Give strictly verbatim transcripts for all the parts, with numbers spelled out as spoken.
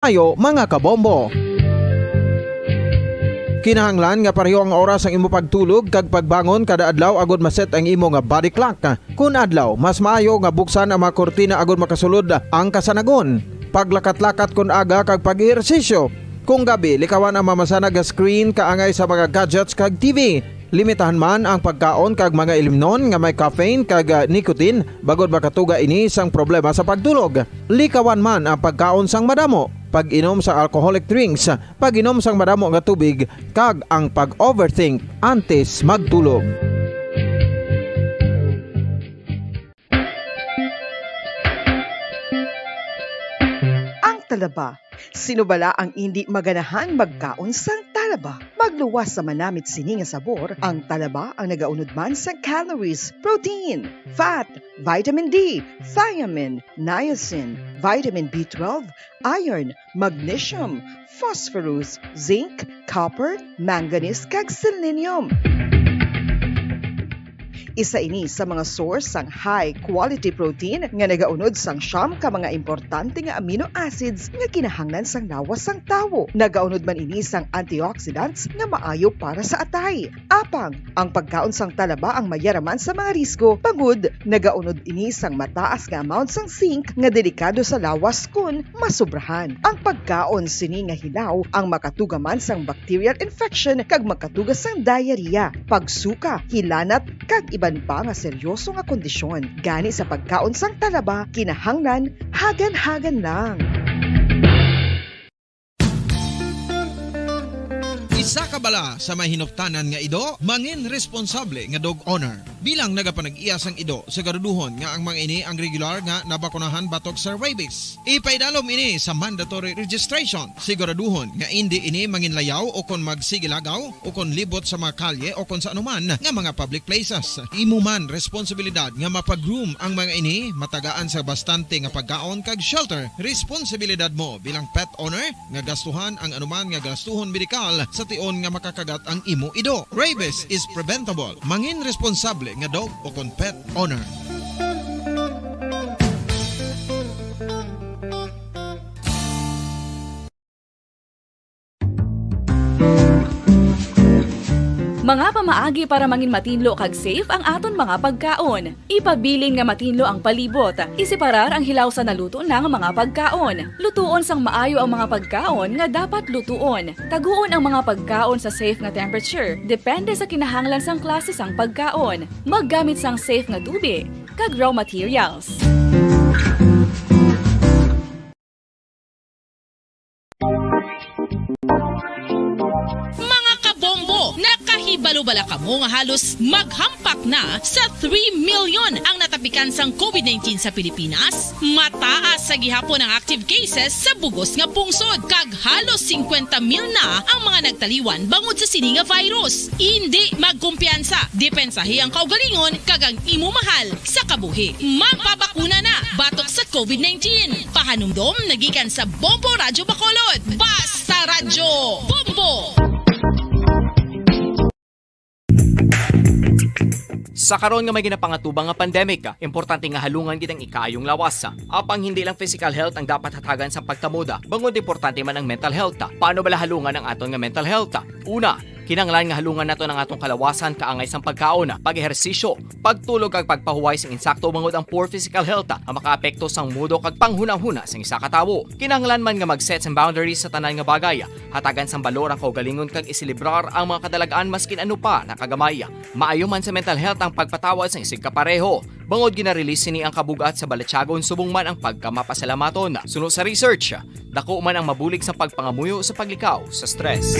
Ayo, mga kabombo. Kinahanglan nga pareho ang oras ang imo pagtulog kag pagbangon kada adlaw agud ma-set ang imo nga body clock. Kun adlaw, mas maayo nga buksan ang mga kurtina agud makasulod ang kasanagon. Paglakat-lakat kun aga kag pag-ehersisyo. Kung gabi, likawan ang mamasanag nga screen kaangay sa mga gadgets kag T V. Limitahan man ang pagkaon kag mga ilimnon nga may caffeine kag, ah, nicotine, bangod makatuga ini sang problema sa pagtulog. Likawan man ang pagkaon sang madamo, pag-inom sang alcoholic drinks, pag-inom sang madamo nga tubig, kag ang pag-overthink antes magtulog. Ang talaba. Sino bala ang indi maganahan magkaon sang talaba? Magluwas sa manamit sini nga sabor, ang talaba ang nagaunod man sang calories, protein, fat, vitamin D, thiamine, niacin, vitamin B twelve, iron, magnesium, phosphorus, zinc, copper, manganese, kag selenium. Isa ini sa mga source sang high quality protein nga nagaunod sang siyam ka mga importante nga amino acids nga kinahanglan sang lawas sang tawo. Nagaunod man ini sang antioxidants nga maayo para sa atay. Apang, ang pagkaon sang talaba ang mayaraman sa mga risgo, bangod nagaunod ini sang mataas nga amount sang zinc nga delikado sa lawas kon masobrahan. Ang pagkaon sini nga hilaw ang makatuga man sang bacterial infection kag makatuga sang diarrhea, pagsuka, hilanat, kag iban pa nga seryoso nga kondisyon. Gani sa pagkaon sang talaba, kinahanglan hagan-hagan lang. Isa ka bala sa may hinuptanan nga ido, mangin responsable nga dog owner. Bilang nagapanag-iya sang ido, siguraduhon nga ang mga ini ang regular nga nabakunahan batok sa rabies. Ipaidalom ini sa mandatory registration. Siguraduhon nga indi ini manginlayaw o kon magsigilagaw o kon libot sa mga kalye o kon sa anuman nga mga public places. Imo man responsibilidad nga mapag-groom ang mga ini, matagaan sa bastante nga pagkaon kag shelter. Responsibilidad mo bilang pet owner nga gastuhan ang anuman nga gastuhon medikal sa tion nga makakagat ang imo ido. Rabies is preventable. Mangin responsable nga dog o kon pet owner. Mga pamaagi para mangin matinlo kag safe ang aton mga pagkaon. Ipabilin nga matinlo ang palibot. Iseparar ang hilaw sa naluto na nga mga pagkaon. Lutuon sang maayo ang mga pagkaon nga dapat lutuon. Taguon ang mga pagkaon sa safe nga temperature, depende sa kinahanglan sang klase sang pagkaon. Maggamit sang safe nga tubig kag raw materials. Mga kabombo, nakahibalo bala kamo nga halos maghampak na sa three million ang natapikan sang covid nineteen sa Pilipinas? Mataas sa gihapon ang active cases sa bugos nga pungsod, kag halos singkwenta mil na ang mga nagtaliwan bangod sa sini nga virus. Indi magkumpiyansa, depensahi ang kaugalingon kag ang imo mahal sa kabuhi. Magpabakuna na batok sa covid nineteen. Pahanumdom nagikan sa Bombo Radyo Bacolod. Basta Radyo Bombo! Sa karon nga may ginapangatubang nga pandemic, importante nga halungan gid ang ikaayong lawas. Apang hindi lang physical health ang dapat hatagan sa pagtamod, bangod importante man ang mental health. Paano bala halungan ang aton nga mental health? Una, kinahanglan nga halungan naton ang atong kalawasan kaangay sang pagkaon, pag-ehersisyo, pagtulog kag pagpahuway sing insakto, bangod ang poor physical health ang makaapekto sang mudo kag panghunahuna sang isa ka tawo. Kinahanglan man nga mag-set sang boundaries sa tanan nga bagay, hatagan sang balor ang kaugalingon kag iselebrar ang mga kadalag-an maskin ano pa na kagamay. Maayo man sa mental health ang pagpatawad sang isigkapareho, bangod gina-release sini ang kabug-at sa balatyagon subong man ang pagkamapasalamaton. Suno sa research, dako man ang mabulig sa pagpangamuyo sa paglikaw sa stress.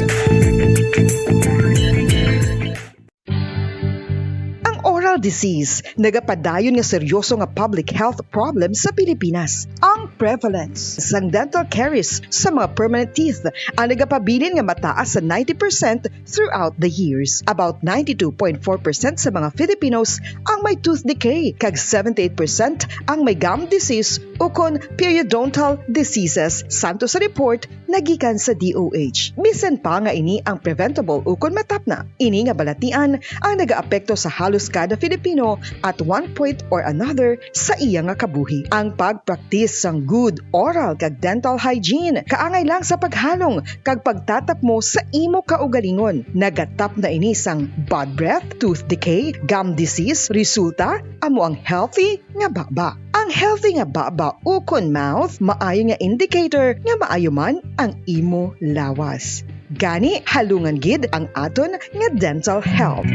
Ang oral disease nagapadayon nga seryoso nga public health problem sa Pilipinas. Ang prevalence sang dental caries sa mga permanent teeth ang nagapabilin nga mataas sa ninety percent throughout the years. About ninety-two point four percent sa mga Filipinos ang may tooth decay, kag seventy-eight percent ang may gum disease ukon periodontal diseases, santo sa report nagikan sa D O H. Bisan pa nga ini ang preventable ukon matapna, ini nga balatian ang nagaapekto sa halos kada Pilipino at one point or another sa iya nga kabuhi. Ang pagpraktis sang good oral kag dental hygiene kaangay lang sa paghalong kag pagtatapmo sa imo kaugalingon. Nagatapna ini sang bad breath, tooth decay, gum disease. Resulta, amo ang healthy nga baba. Ang healthy nga baba ukon mouth maayo nga indicator nga maayo man ang imo lawas. Gani, halungan gid ang aton nga dental health.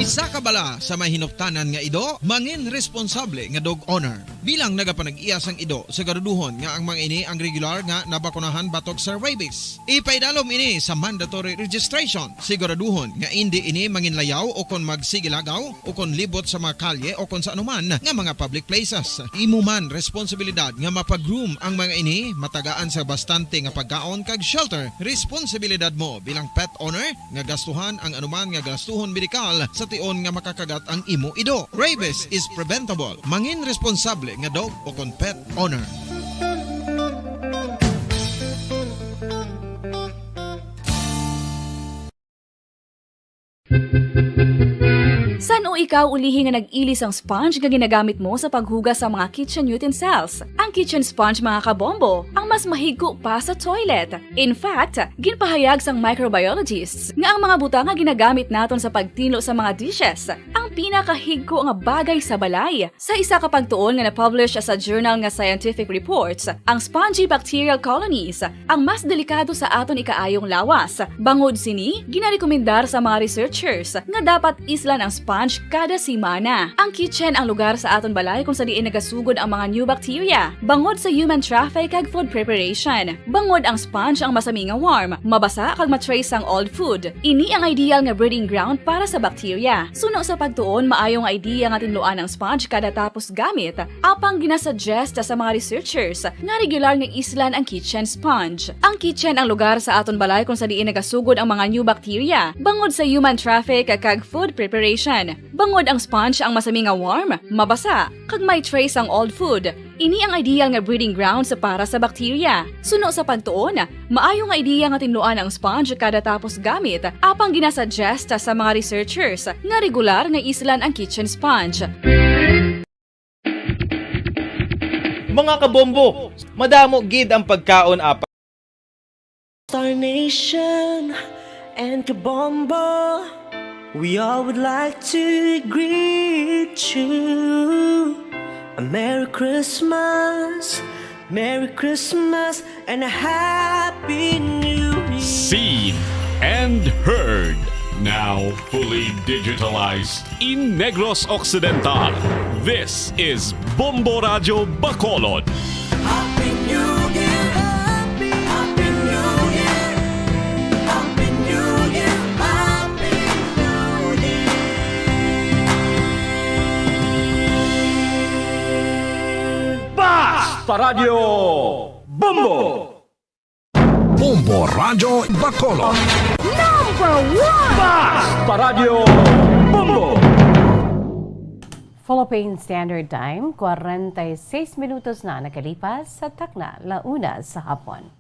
Isa ka bala sa may hinuptanan nga ido, mangin responsable nga dog owner. Bilang nagapanag-iya sang ido, siguraduhon nga ang mga ini ang regular nga nabakunahan batok sa rabies. Ipaidalom ini sa mandatory registration. Siguraduhon nga indi ini manginlayaw o kon magsigilagaw o kon libot sa mga kalye o kon sa anuman nga mga public places. Imo man responsibilidad nga mapag-groom ang mga ini, matagaan sa bastante nga pagkaon kag shelter. Responsibilidad mo bilang pet owner nga gastuhan ang anuman nga gastuhon medikal sa tion nga makakagat ang imo ido. Rabies is preventable. Mangin responsable nga dog o kon pet owner. San-o ikaw ulihi nga nag-ili sang sponge nga ginagamit mo sa paghugas sa mga kitchen utensils? Ang kitchen sponge, mga kabombo, ang mas mahigko pa sa toilet. In fact, ginpahayag sang microbiologists nga ang mga butang nga ginagamit naton sa pagtinlo sa mga dishes ang pinakahigko nga bagay sa balay. Sa isa ka pagtuon nga na-publish sa journal nga Scientific Reports, ang spongy bacterial colonies ang mas delikado sa aton ikaayong lawas. Bangod sini, ginarekomendar sa mga researchers nga dapat islan ang sponge kada semana. Ang kitchen ang lugar sa aton balay kung sa diin nagasugod ang mga new bacteria, bangod sa human traffic kag food preparation. Bangod ang sponge ang masami nga warm, mabasa kag ma-trace sang old food. Ini ang ideal nga breeding ground para sa bacteria. Suno sa pagtuon, maayo nga idea nga tinluan ang sponge kada tapos gamit, apang ginasuggest sa mga researchers nga regular nga islan ang kitchen sponge. Ang kitchen ang lugar sa aton balay kung sa diin nagasugod ang mga new bacteria, bangod sa human traffic kag food preparation. Bangod ang sponge ang masami nga warm, mabasa, kag may trace ang old food, ini ang ideal nga breeding grounds para sa bacteria. Suno sa pagtuon, maayo nga ideya nga tinluan ang sponge kada tapos gamit, apang ginasuggest sa mga researchers nga regular nga islan ang kitchen sponge. Mga kabombo, madamo gid ang pagkaon apa. Star Nation and Kabombo, we all would like to greet you a Merry Christmas, Merry Christmas and a Happy New Year. Seen and heard, now fully digitalized in Negros Occidental. This is Bombo Radyo Bacolod. Happy New Year! Happy New Year! Happy New Year! Happy New Year! Basta Radyo Bombo! Bombo Radyo Bacolod. Number one! Basta Radyo Bombo! Philippine Standard Time, kwarenta y seis minutos na nakalipas sa takna la una sa hapon.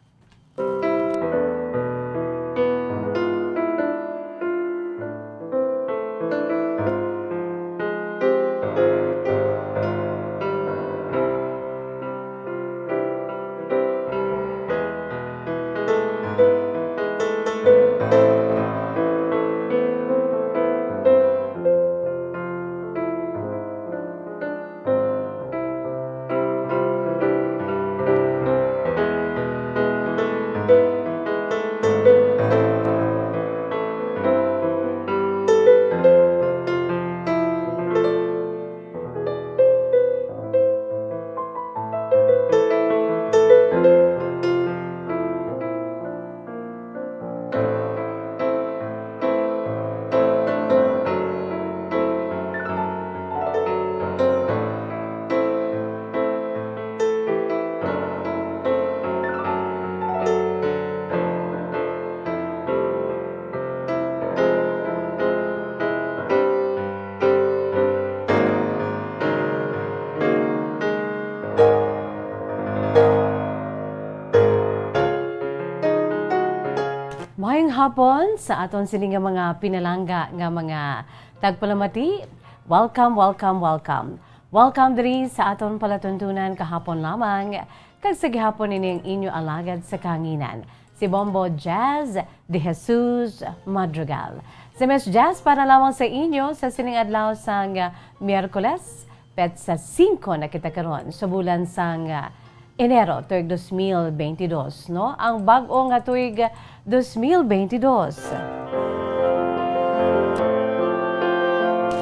Maayong hapon sa aton sini nga mga pinalangga nga mga tagpalamati. Welcome, welcome, welcome. Welcome diri sa aton palatuntunan kahapon lamang, kag sa gihapon ini ang inyo alagad sa kahanginan, si Bombo Jazz de Jesus Madrigal. Si Miss Jazz para lamang sa inyo sa sining adlaw sang, ah, Miyerkules, petsa singko na kita karon sa bulan sang, ah, Enero, tuig dos mil benti dos, no? Ang bag-o nga tuig, dos mil benti dos.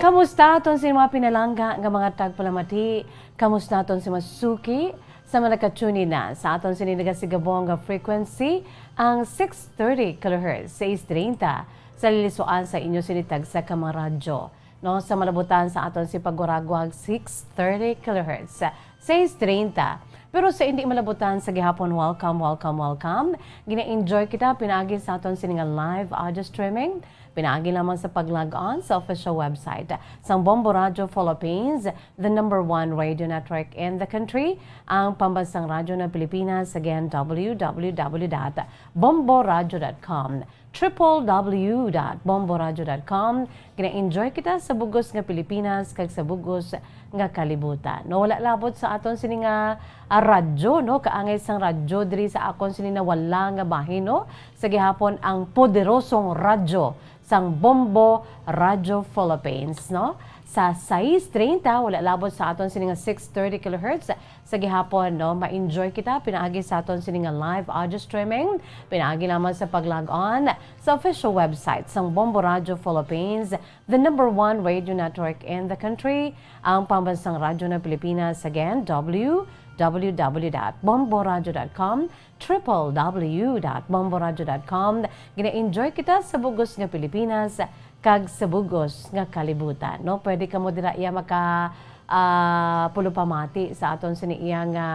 Kamusta aton sa mga pinalangga nga mga tagpalamati? Kamusta aton sa mga suki? Sa mga naka-tune in na sa aton sini nagasigabong nga frequency, ang six thirty kilohertz, sais treinta, sa lilisuan sa inyo sini tagsa ka mga radyo, no, sa malabutan sa aton si pagwaragwag, six thirty kilohertz, sais treinta. Pero sa indi malabutan sa gihapon, welcome, welcome, welcome. Gina-enjoy kita pinaagi sa aton sini nga live audio streaming. Pinaagi lamang sa pag-log on sa official website sang Bombo Radio Philippines, the number one radio network in the country, ang pambansang radyo ng Pilipinas. Again, w w w dot bomboradio dot com, triple w dot bomboradio dot com. Gina-enjoy kita sa bugos nga Pilipinas kag sa bugos nga kalibutan. No, wala labot sa aton sini nga, ah, radyo, no, kaangay sang radyo diri sa akon sini nawala nga bahin, no, sa gihapon ang poderosong radyo sang Bombo Radio Philippines, no? Sa sais treinta, wala labot sa aton sini nga six thirty kilohertz. Sa gihapon, no, ma-enjoy kita pinaagi sa aton sini nga live audio streaming, pinaagi lamang sa pag-log on sa official website sang Bombo Radio Philippines, the number one radio network in the country, ang pambansang radyo ng Pilipinas. Again, w w w dot bomboradio dot com, triple w dot bomboradio dot com. Gina-enjoy kita sa bugos nga Pilipinas kag sa bugos nga kalibutan, no? Pwede kamo dira iya maka, ah, pulupamati sa aton sini iya nga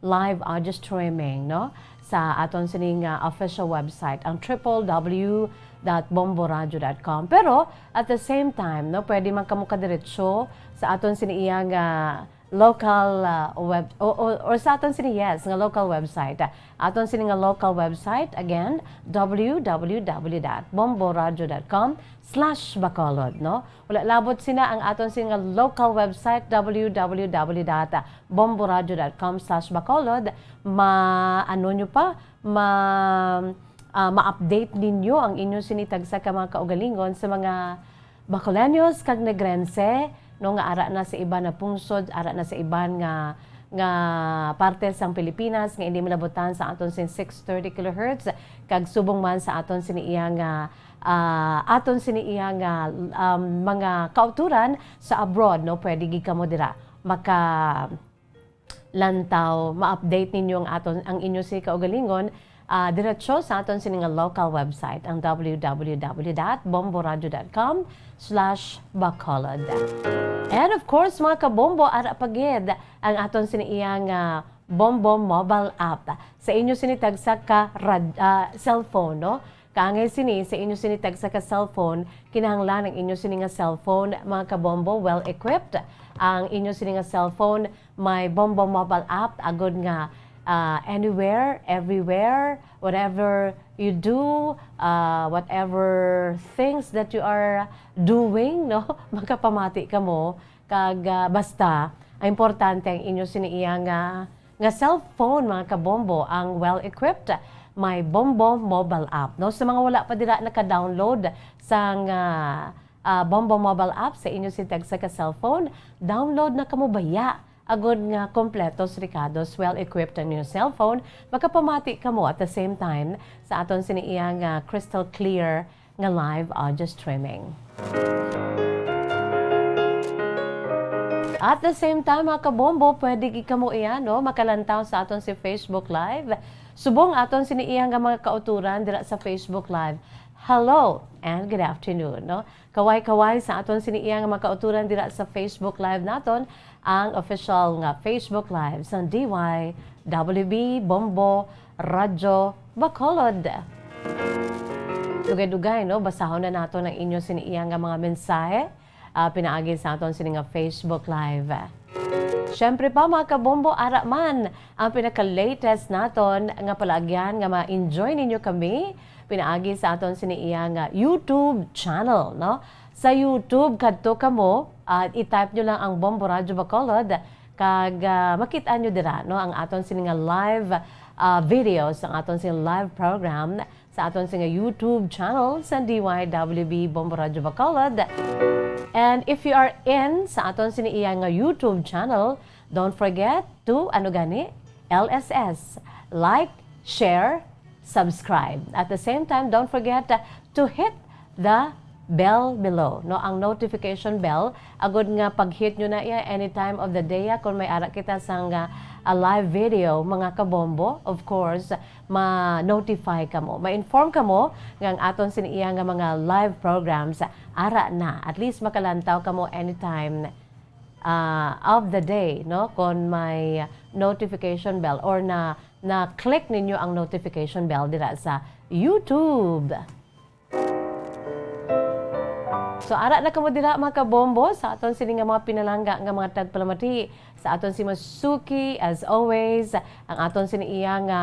live audio streaming, no? Sa aton sini nga official website, ang triple w dot bomboradio dot com. Pero at the same time, no, pwede man kamo kadiretso sa aton sini iya nga local, ah, web, o, o, or sa aton sini, yes, nga local website. Aton sini nga local website, again, w w w dot bomboradio dot com slash bacolod, no? Wala labot sina ang aton sini nga local website, w w w dot bomboradio dot com slash bacolod. Ma, ano nyo pa? Ma, ah, ma-update ninyo ang inyo sini tagsa ka mga kaugalingon sa mga Bacoleños kag Negrense, no, nga ara na sa iban nga pungsod, ara na sa iban nga, nga parte sang Pilipinas nga indi malabutan sa aton sing six thirty kilohertz, kag subong man sa aton sini iya nga, ah, aton sini iya nga, um, mga kauturan sa abroad, no, pwede gid kamo dira maka lantaw, ma-update ninyo ang aton, ang inyo sini kaugalingon, ah, diretso sa aton sini nga local website, ang w w w dot bomboradio dot com slash bacolod. And of course, mga kabombo, ara pa gid ang aton sini iya nga Bombo mobile app sa inyo sini tagsa ka rad-, ah, cellphone, no? Kaangay sini, sa inyo sini tagsa ka cellphone, kinahanglan ang inyo sini nga cellphone, mga kabombo, well equipped. Ang inyo sini nga cellphone may Bombo mobile app, agod nga, ah, anywhere, everywhere, whatever you do, ah, whatever things that you are doing, no? Makapamati kamo, kag, ah, basta, ang importante ang inyo sini iya nga nga cellphone, mga kabombo, ang well-equipped, may Bombo mobile app, no? Sa mga wala pa dira naka-download sang, ah, ah, Bombo mobile app sa inyo sini tagsa ka cellphone, download na kamo baya, agod nga kompletos rekados, well-equipped ang inyong cellphone, makapamati kamo at the same time sa aton sini iya nga crystal clear nga live audio streaming. At the same time, mga kabombo, pwede gid kamo iya, no, makalantaw sa aton si Facebook Live. Subong aton sini iya nga mga kauturan dira sa Facebook Live. Hello and good afternoon, no? Kaway-kaway sa aton sini iya nga mga kauturan dira sa Facebook Live naton, ang official nga Facebook Live sang D Y W B Bombo Radyo Bacolod. Dugay-dugay, no? Basahon na naton ang inyo sini iya nga mga mensahe, ah, pinaagi sa aton sini nga Facebook Live. Siyempre pa, mga kabombo, ara man ang pinaka-latest naton nga palaagyan nga ma-enjoy ninyo kami pinaagi sa aton sini iya nga YouTube channel, no? Sa YouTube, kadto kamo, ah, i-type nyo lang ang Bombo Radyo Bacolod, kag, ah, makit-an nyo dira, no, ang aton sini nga live, ah, videos, ang aton sini live program sa aton sini nga YouTube channel sa D Y W B Bombo Radyo Bacolod. And if you are in sa aton sini iya nga YouTube channel, don't forget to, ano gani? L S S. Like, share, subscribe. At the same time, don't forget, uh, to hit the bell below, no? Ang notification bell, agud nga pag-hit nyo na iya any time of the day, ah, kung may ara kita sang, ah, a live video, mga kabombo, of course, ma-notify kamo, ma-inform kamo nga ang aton sini iya nga mga live programs, ah, ara na. At least makalantaw kamo anytime, ah, of the day, no? Kon may notification bell or na, na-click ninyo ang notification bell dira sa YouTube. So, ara na kamo dira, mga kabombo, sa aton sini nga mga pinalangga nga mga tagpalamati, sa aton si Masuki, as always, ang aton sini iya nga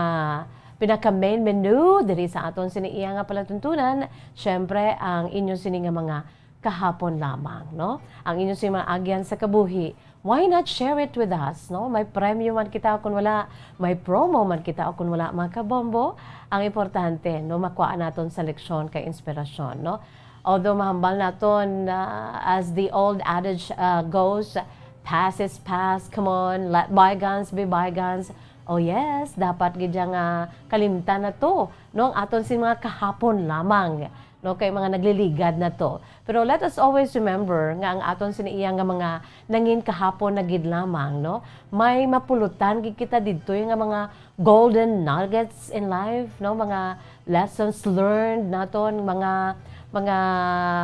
pinaka main menu diri sa aton sini iya nga palatuntunan, syempre, ang inyo sini nga mga kahapon lamang, no? Ang inyo sini mga agyan sa kabuhi, why not share it with us, no? May premyo man kita o kun wala, may promo man kita o kun wala, mga kabombo. Ang importante, no, makuha naton sa leksyon kay inspirasyon, no? Although mahambal naton, ah, as the old adage, ah, goes, "Past is past, come on, let bygones be bygones." Oh yes, dapat gid nga kalimtan na to, no? Ang aton sini mga kahapon lamang, no? Kay mga nagliligad na to. Pero let us always remember nga ang aton sini iya nga mga nangin kahapon na gid lamang, no? May mapulutan gid kita didto nga mga golden nuggets in life, no? Mga lessons learned naton, mga, mga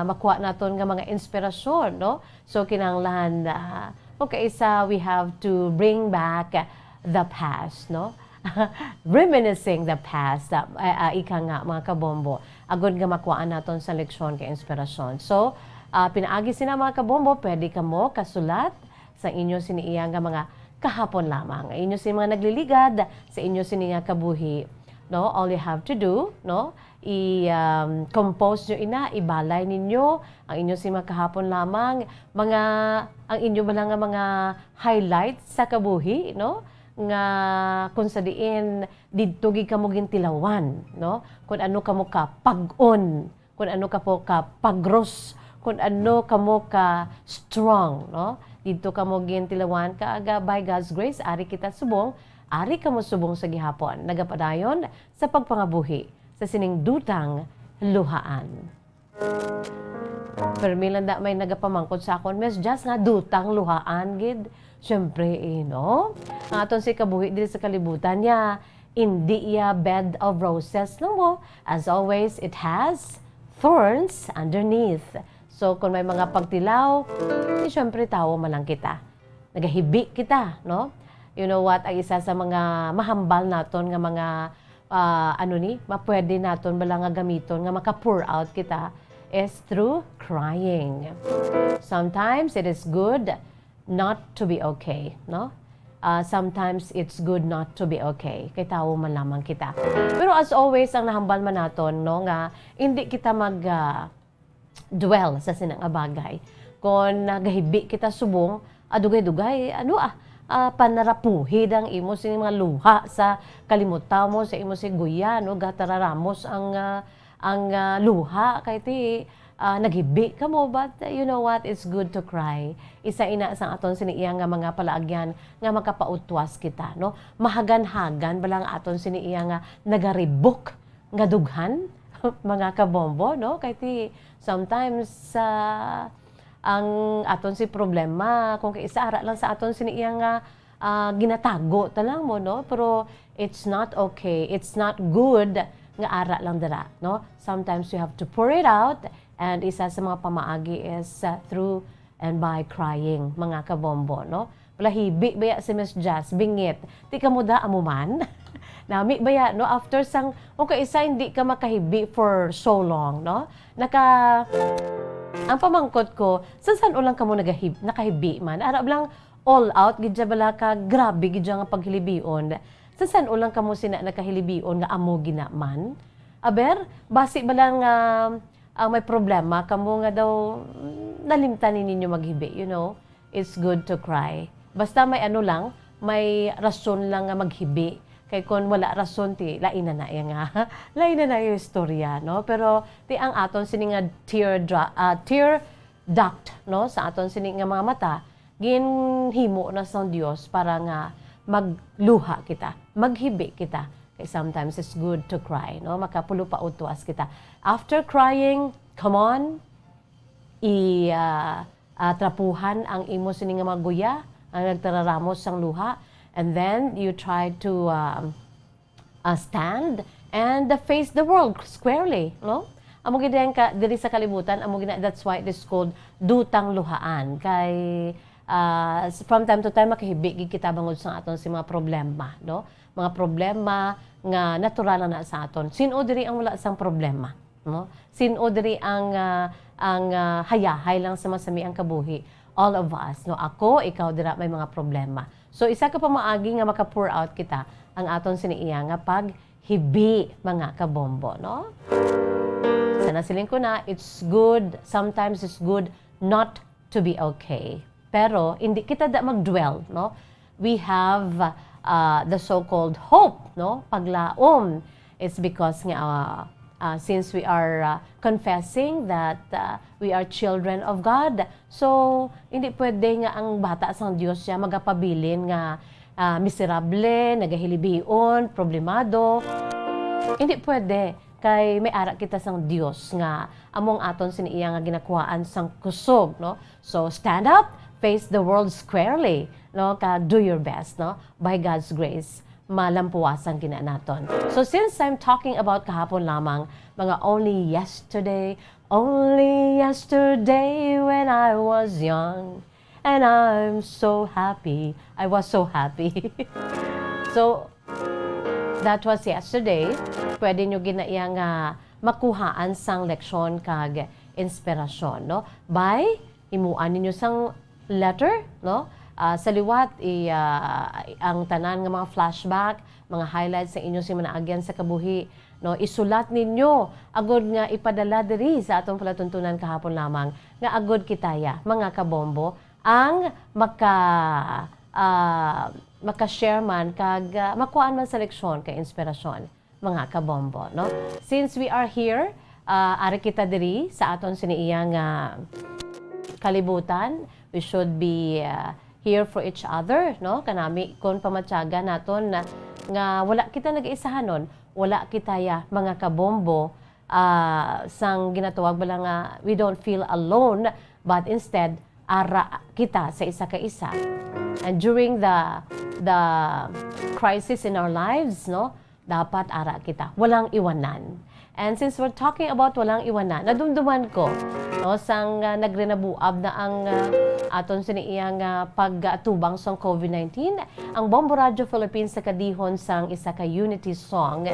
makuha naton nga mga inspirasyon, no? So, kinahanglan, ah, kung kaisa, we have to bring back the past, no? Reminiscing the past, ah, ah, ah, ika nga, mga kabombo, agud nga makuhaan naton sa leksyon kay inspirasyon. So, ah, pinaagi sina, mga kabombo, pwede kamo kasulat sa inyo sini iya nga mga kahapon lamang. Inyo sini mga nagliligad sa inyo sini nga kabuhi, no? All you have to do, no? I, um, compose nyo ina, ibalay ninyo ang inyo sini mga kahapon lamang, mga, ang inyo bala nga mga highlights sa kabuhi, no? Nga kung sa diin didto gid kamo gintilawan, no? Kung ano kamo ka pag-on, kung ano ka po ka pagros, kung ano kamo ka strong, no? Didto kamo gintilawan, kag, ah, by God's grace, ari kita subong, ari kamo subong sa gihapon. Nagapadayon sa pagpangabuhi sa sining dutang luhaan. Permi lang da may nagapamangkot sa akon, "Miss Jazz, nga dutang luhaan gid?" Siyempre, eh, no? Ang aton si kabuhi diri sa kalibutan niya, indi iya bed of roses, no mo? As always, it has thorns underneath. So, kung may mga pagtilaw, eh, siyempre, tawo man lang kita. Nagahibi kita, no? You know what? Ang isa sa mga mahambal naton nga mga, ah, ano ni, mapwede naton bala nga gamiton nga maka-pour out kita is through crying. Sometimes it is good not to be okay, no? Ah, sometimes it's good not to be okay. Kay tawo man lamang kita. Pero as always, ang nahambal man naton, no, nga hindi kita mag, ah, dwell sa sina nga bagay. Kon nagahibi kita subong, ah, dugay-dugay, ano, ah, ah, panarapuhi ang imo sini mga luha sa kalimutaw mo, sa imo si guya, no, gatararamos ang, ah, ang, ah, luha kay ti, ah, naghibi kamo, but, uh, you know what? It's good to cry. Isa ina sa aton sini iya nga mga palaagyan nga makapautwas kita, no? Mahaganhagan bala ang aton sini iya nga nagaribok nga dughan, mga kabombo, no? Kay ti, sometimes, ah, ang aton si problema, kung kaisa ara lang sa aton sini iya nga, ah, ginatago ta lang mo, no? Pero it's not okay, it's not good nga ara lang dira, no? Sometimes we have to pour it out, and isa sa mga pamaagi is, ah, through and by crying, mga kabombo, no? Wala, hibi baya si Miss Jazz, bingit. Ti kamo da, amo man. Nami baya, no? After sang, o kaisa, hindi ka makahibi for so long, no? Naka, ang pamangkot ko, sa san-o lang kamo nagahib-, nakahibi man? Ara lang, all out, gid siya bala ka, grabe, gid siya nga paghilibion. Sa san-o lang kamo sina nakahilibion nga amo gina man? Aber, basi ba lang, ah, ang may problema kamo nga daw, mm, nalimtan ni ninyo maghibi, you know? It's good to cry. Basta may ano lang, may rason lang nga maghibi. Kay kun wala rason, ti lain na na iya nga, lain na na iya istorya, no? Pero ti ang aton sini nga tear dra-, ah, tear duct, no, sa aton sini nga mga mata, ginhimo na sang Dios para nga magluha kita, maghibi kita. Kay sometimes it's good to cry, no? Makapulo pa utwas kita. After crying, come on, i, ah, ah, trapuhan ang imo sini nga mga guya, ang nagtararamos sang luha, and then you try to, um, uh, stand and face the world squarely, no? Amo gid ang ka, diri sa kalibutan, amo gid na, that's why it is called dutang luhaan. Kay, ah, s-, from time to time, makahibi gid kita bangod sa aton si mga problema, no? Mga problema nga natural na, na sa aton. Sin-o diri ang wala sang problema, no? Sin-o diri ang, ah, ang, ah, hayahay lang sa masami ang kabuhi? All of us, no? Ako, ikaw, dira may mga problema. So, isa ka pamaagi nga maka-pour out kita ang aton sini iya nga paghibi, mga kabombo, no? Sa nasiling ko na, it's good, sometimes it's good not to be okay. Pero hindi kita da mag-dwell, no? We have, uh, the so-called hope, no? Paglaom. It's because nga, uh, uh, since we are, uh, confessing that, uh, we are children of God, so hindi pwede nga ang bata sang Dios siya magapabilin nga, ah, miserable, nagahilibion, problemado. Hindi pwede, kay may ara kita sang Dios nga amo ang aton sini iya nga ginakuhaan sang kusog, no? So, stand up, face the world squarely, no? Ka do your best, no? By God's grace, malampuwasan gina naton. So, since I'm talking about kahapon lamang, mga only yesterday, only yesterday when I was young, and I'm so happy, I was so happy. So, that was yesterday. Pwede nyo gina iya nga makuhaan sang leksyon kag inspirasyon, no? By himuan ninyo sang letter, no? Ah, sa liwat, i, ah, ang tanan nga mga flashback, mga highlights sa inyo sing mga agyan sa kabuhi, no? Isulat ninyo agud nga ipadala diri sa aton palatuntunan kahapon lamang nga agud kita ya, mga kabombo, ang maka, ah, maka-share man kag, ah, makuhaan man sa leksyon kag inspirasyon, mga kabombo, no? Since we are here, ah, ari kita diri sa aton sini iya nga kalibutan, we should be, ah, here for each other, no? Kanami, kon pamatyagan naton na, nga wala kita nag-iisahanon, wala kita ya, mga kabombo, ah, sang ginatawag bala nga, we don't feel alone, but instead, ara kita sa isa ka isa. And during the, the crisis in our lives, no, dapat ara kita. Walang iwanan. And since we're talking about walang iwanan, nadumduman ko, no, sang, ah, nagrenabuab na ang, ah, aton sini iya nga pag-atubang sang COVID nineteen, ang Bombo Radio Philippines sa kadihon sang isa ka unity song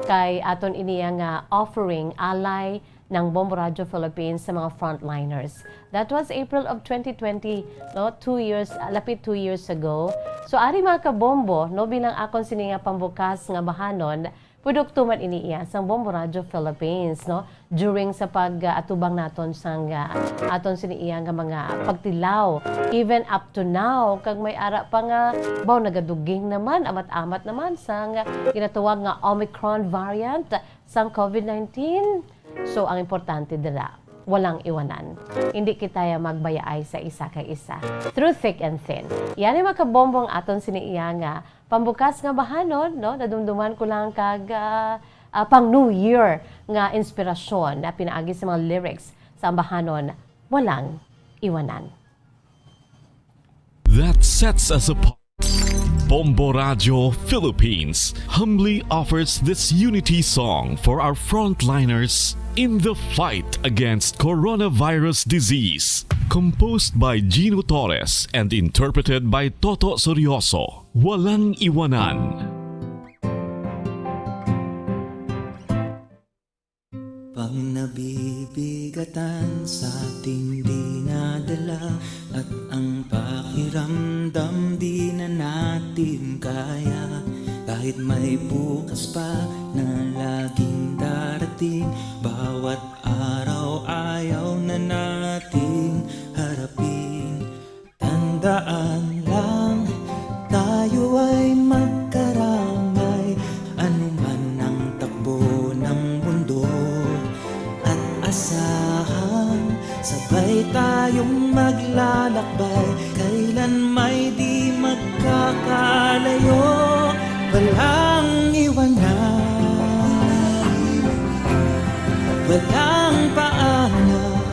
kay aton ini iya nga offering, alay ng Bombo Radio Philippines sa mga frontliners. That was April of twenty twenty, no? Two years, ah, lapit two years ago. So, ari mga kabombo, no, bilang akon sini nga pambukas nga bahanon, produkto man ini iya sang Bombo Radio Philippines, no? During sa pag-atubang naton sang, ah, aton sini iya nga mga pagtilaw. Even up to now, kag may ara pa nga, baw, nagaduging naman, amat-amat naman sang ginatawag nga Omicron variant sang COVID nineteen. So, ang importante dira, walang iwanan. Hindi kita ya magbayaay sa isa kag isa. Through thick and thin. Yan ang mga kabombo ang aton sini iya nga pambukas nga bahanon, no? Nadumduman ko lang kag, ah, ah, pang New Year nga inspirasyon na pinaagi sa mga lyrics sa ambahanon, walang iwanan. That sets us apart. Bombo Radio Philippines humbly offers this unity song for our frontliners in the fight against coronavirus disease. Composed by Gino Torres and interpreted by Toto Sorioso. Walang iwanan. Pag nabibigatan sa tindi na dala at ang pakiramdam di na natin kaya, Kahit may bukas pa na laging darating, bawat araw ayaw na nating harapin. Tandaan lang, tayo ay magkaramay, anuman ang takbo ng mundo. At asahang sabay tayong maglalakbay, kailan may di magkakalayo. Walang iwanan, walang paalam.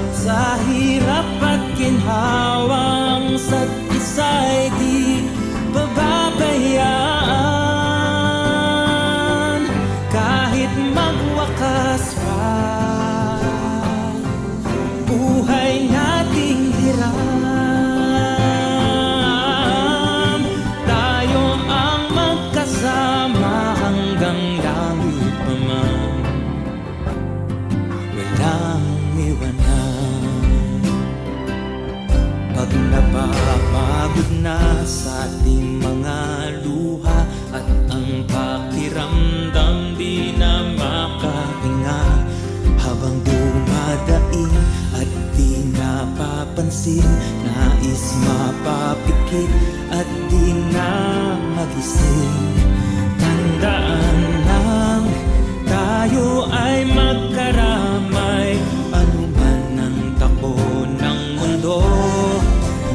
Sa hirap at ginhawang sa isa'y di pababayaan. Kahit magwakas pa buhay nating hiram, tayo ang magkasama hanggang langit pa man. Walang iwanan. Pag napapagod na sa ating mga luha at ang pakiramdam di na makahinga, habang dumadaing at di napapansin, nais mapapikit at di na magising. Tandaan lang, tayo ay magkaramay, anuman ang takbo ng mundo.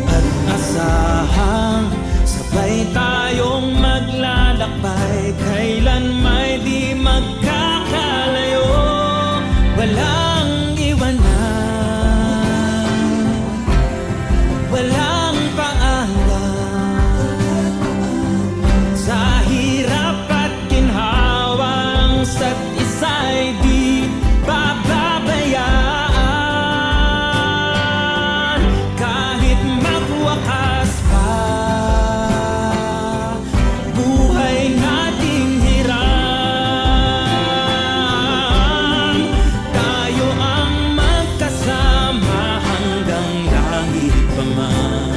At asahang sabay tayong maglalakbay, kailan may di magkakalayo. Walang iwanan, walang paalam. Sa hirap at ginhawang isa't isa'y di pababayaan. Kahit magwakas pa buhay nating hiram, tayo ang magkasama hanggang langit pa man.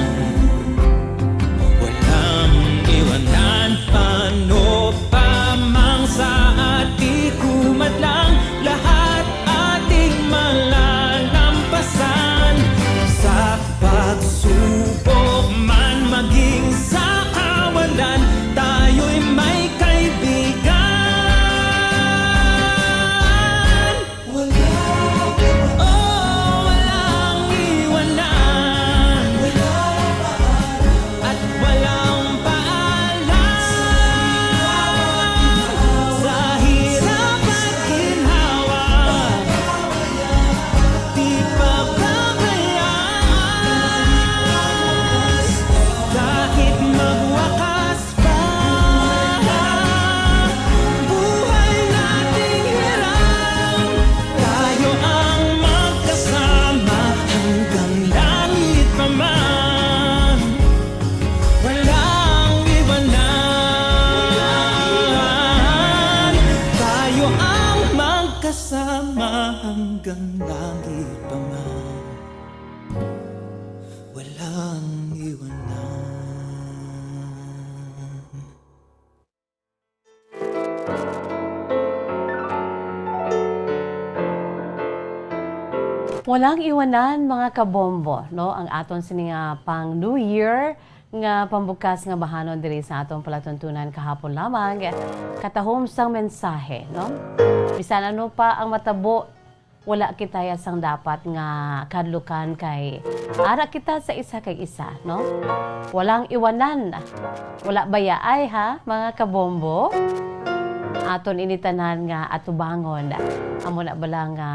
Walang iwanan, ano pa mang sa ating humadlang, lahat ating malalampasan. Sa pagsubok man maging sa kawalan, tayo'y may kaibigan. Oh, walang iwanan. At walang paalam. Sa hirap at ginhawa, di pababayaan. Kahit magwakas pa buhay nating hiram, tayo ang magkasama hanggang langit pa man. Walang iwanan, tayo ang magkasama hanggang langit pa man. Walang iwanan. Walang iwanan, mga kabombo, no? Ang aton sini nga pang New Year nga pambukas nga bahanon diri sa aton palatuntunan kahapon lamang, katahom sang mensahe, no? Bisan ano pa ang matabo, wala kita ya sang dapat nga kahadlukan kay ara kita sa isa kag isa, no? Walang iwanan. Wala bayaay, ha, mga kabombo? Aton ini tanan nga atubangon. Amo na bala nga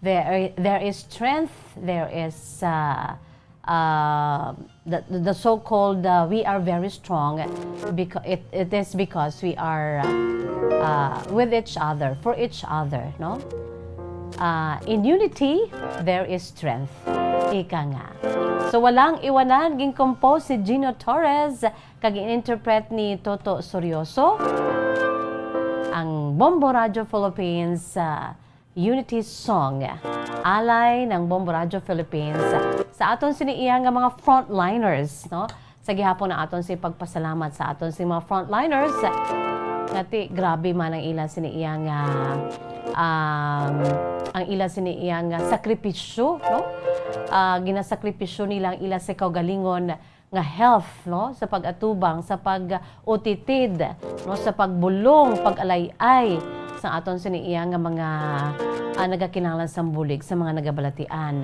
there, there is strength, there is, uh, uh, the, the so-called, uh, we are very strong because it, it is because we are, uh, uh, with each other, for each other, no? Uh, in unity, there is strength. Ika nga. So, Walang Iwanan, gin-compose si Gino Torres, kag in-interpret ni Toto Surioso. Ang Bombo Radio Philippines, uh, Unity Song. Alay ng Bombo Radio Philippines sa aton sini iya nga mga frontliners, no? Sa gihapon na aton si pagpasalamat sa aton si mga frontliners. Ngati, grabe man ang ila sini iya nga, um, ang ila sini iya nga sakripisyo, no? Ah, ginasakripisyo nila ang ila sa kaugalingon nga health, no? Sa pag-atubang, sa pag-utitid, no? Sa pagbulong, pag-alay-ay sa aton sini iya nga mga, ah, nagakinahanglan sang bulig, sa mga nagabalatian.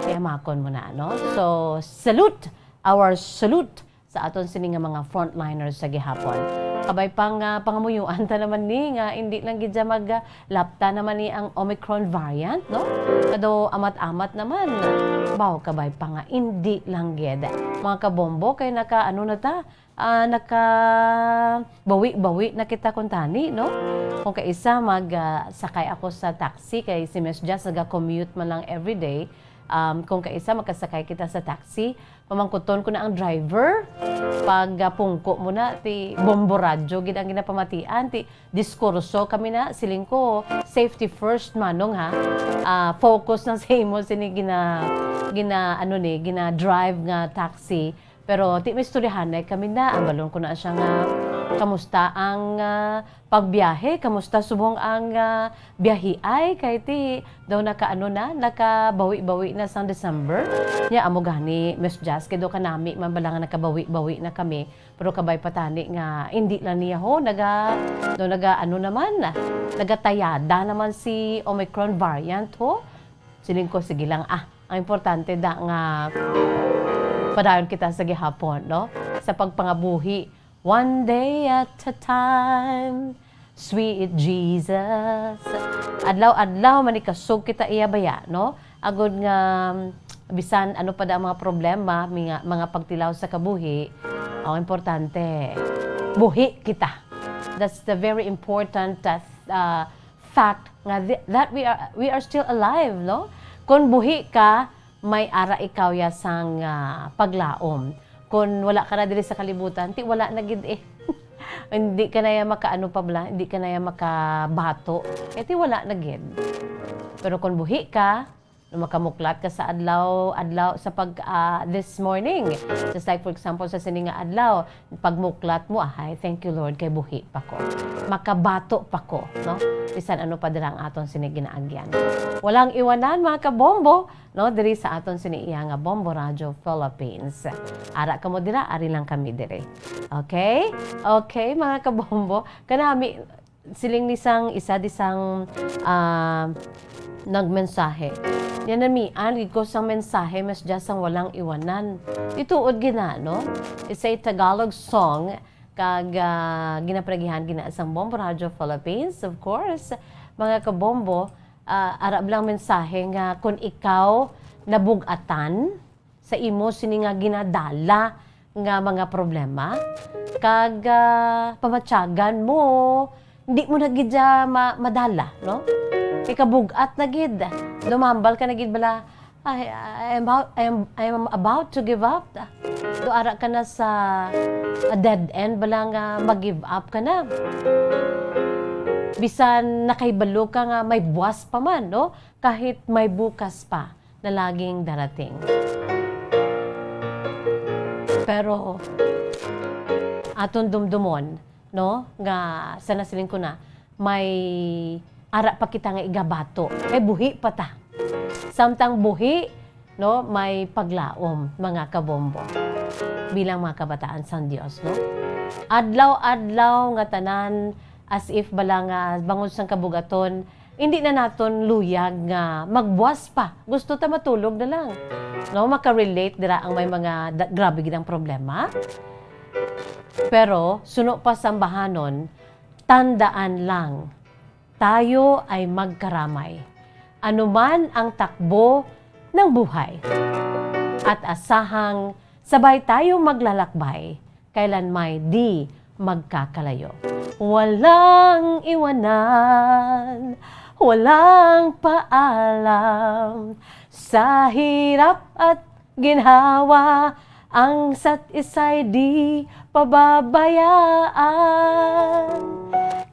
Kaya makon mo na, no? So, salute! Our salute sa aton sini nga mga frontliners sa gihapon. Kabay pa nga pangamuyuan ta naman ni nga hindi lang gid siya mag, ah, lapta naman ni ang Omicron variant, no? Kado amat-amat naman. Baw, kabay pa nga hindi lang gid. Mga kabombo, kay naka, ano na ta, ah, naka bawi-bawi na kita kuntani, no? Kung kaisa mag, ah, sakay ako sa taxi, kay si Miss Jess naga-commute man lang everyday. Um, kung kaisa magkasakay kita sa taxi, pamangkuton ko na ang driver. Pag, ah, pungko mo na, ti bombo radyo gid ang ginapamatian, ti diskurso kami na, siling ko, safety first, manong, ha? Ah, focus lang sa imo sini gina, gina, ano ni, gina-drive nga taxi. Pero ti maistoryahanay kami na, ang balon ko na siya nga, kamusta ang, ah, pagbiyahe? Kamusta subong ang, ah, biyahe ay? Kay ti daw nakaano na, nakabawi-bawi na sang December. Nya amo gani, Miss Jazz, kay daw kanami man bala nga nakabawi-bawi na kami. Pero kabay pa tani nga, hindi lang niya ho, naga, daw naga, ano naman, nagatayada naman si Omicron variant ho. Siling ko, sige lang, ah. Ang importante da nga padayon kita sa gihapon, no? Sa pagpangabuhi, one day at a time, sweet Jesus. Adlaw-adlaw manikasog kita iya baya, no? Agod nga, bisan ano pa da ang mga problema, mga, mga pagtilaw sa kabuhi, ang importante, buhi kita. That's the very important, uh, uh, fact nga thi-, that we are, we are still alive, no? Kon buhi ka, may ara ikaw ya sang, ah, paglaom. Kon wala ka na diri sa kalibutan, ti wala na gid eh. Hindi ka na ya makaano pa bala, hindi ka na ya makabato. Eh, ti wala na gid. Pero kon buhi ka, makamuklat ka sa adlaw, adlaw sa pag, ah, this morning. Just like, for example, sa sini nga adlaw, pagmuklat mo, "Ay, thank you, Lord, kay buhi pa ko. Makabato pa ko," no? Bisan ano pa dira ang aton sini ginaagyan. Walang iwanan, mga kabombo, no? Diri sa aton sini iya nga Bombo Radio Philippines. Ara kamo dira, ari lang kami diri. Okay? Okay, mga kabombo. Kanami, siling ni sang isa di sang, ah, nagmensahe. Yan namian gid ko sang mensahe, mas dya sang walang iwanan. Ituod gina, no? It's a Tagalog song, kag, ah, ginapregihan gina sang Bombo Radio Philippines, of course. Mga kabombo, ah, arab lang mensahe nga kung ikaw nabug-atan, sa imo sini nga ginadala nga mga problema, kag, ah, pamatyagan mo, di mo na gid siya ma-, madala, no? Ikabug-at na gid, dumambal ka na gid bala, "Ay, I am about, I am, I am about to give up." Do ara ka na sa a dead end bala nga mag-give up ka na. Bisan nakahibalo ka nga may buwas pa man, no? Kahit may bukas pa na laging darating. Pero aton dumdumon, no, nga sa nasiling ko na, may ara pa kita nga igabato. Kay buhi pa ta. Samtang buhi, no, may paglaom, mga kabombo. Bilang mga kabataan sang Dios, no? Adlaw-adlaw nga tanan, as if bala nga bangod sang kabugaton, hindi na naton luyag nga magbuwas pa. Gusto ta matulog na lang. No, maka-relate dira ang may mga da-, grabe gid ang problema. Pero suno pa sambahanon, tandaan lang, tayo ay magkaramay. Anuman ang takbo ng buhay. At asahang sabay tayo maglalakbay, kailan may di magkakalayo. Walang iwanan, walang paalam, sa hirap at ginhawa, ang isa't isa'y di pababayaan.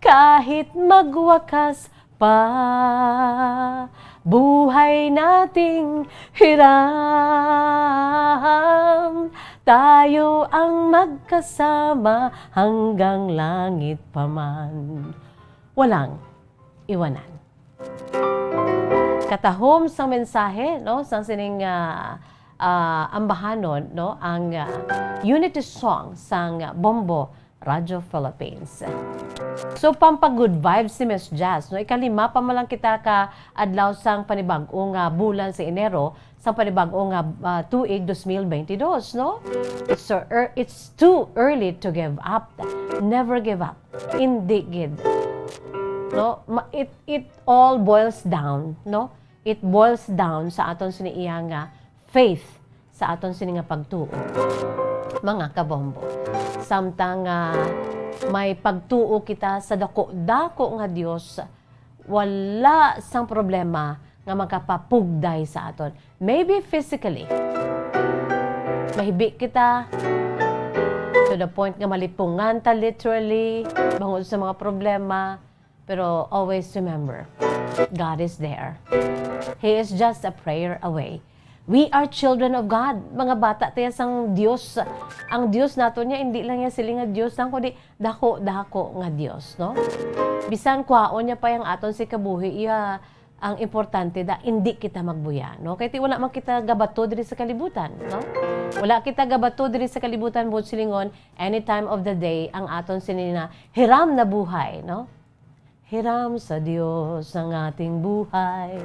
Kahit magwakas pa Buhay nating hiram, tayo ang magkasama hanggang langit pa man. Walang iwanan. Katahom sang mensahe, no, sang sining, ah, ah, ambahanon, no, ang, ah, unity song sang Bombo Radio Philippines. So, pampag-good vibes ni Miss Jazz, no? Ikalima pa man lang kita ka adlaw sang panibag-o nga bulan sa Enero, sang panibag-o nga, ah, tuig dos mil bentidós, no? It's so ear-, it's too early to give up. Never give up. Indi gid. No? Ma-, it, it all boils down, no? It boils down sa aton sini iya nga faith, sa aton sini nga pagtuo. Mga kabombo, samtang, ah, may pagtuo kita sa dako-dako nga Dios, wala sang problema nga makapapugday sa aton. Maybe physically, mahibi kita to the point nga malipungan ta literally bangod sa mga problema. Pero always remember, God is there. He is just a prayer away. We are children of God. Mga bata tayo sang Dios. Ang Dios nato niya, hindi lang niya siling nga Dios lang, kundi dako-dako nga Dios, no? Bisan kwaon niya pa yung aton si kabuhi, iya, ang importante da, hindi kita magbuya, no? Kay ti wala man kita gabato diri sa kalibutan, no? Wala kita gabato diri sa kalibutan, buot silingon, any time of the day, ang aton sinina, hiram na buhay, no? Hiram sa Dios ang ating buhay.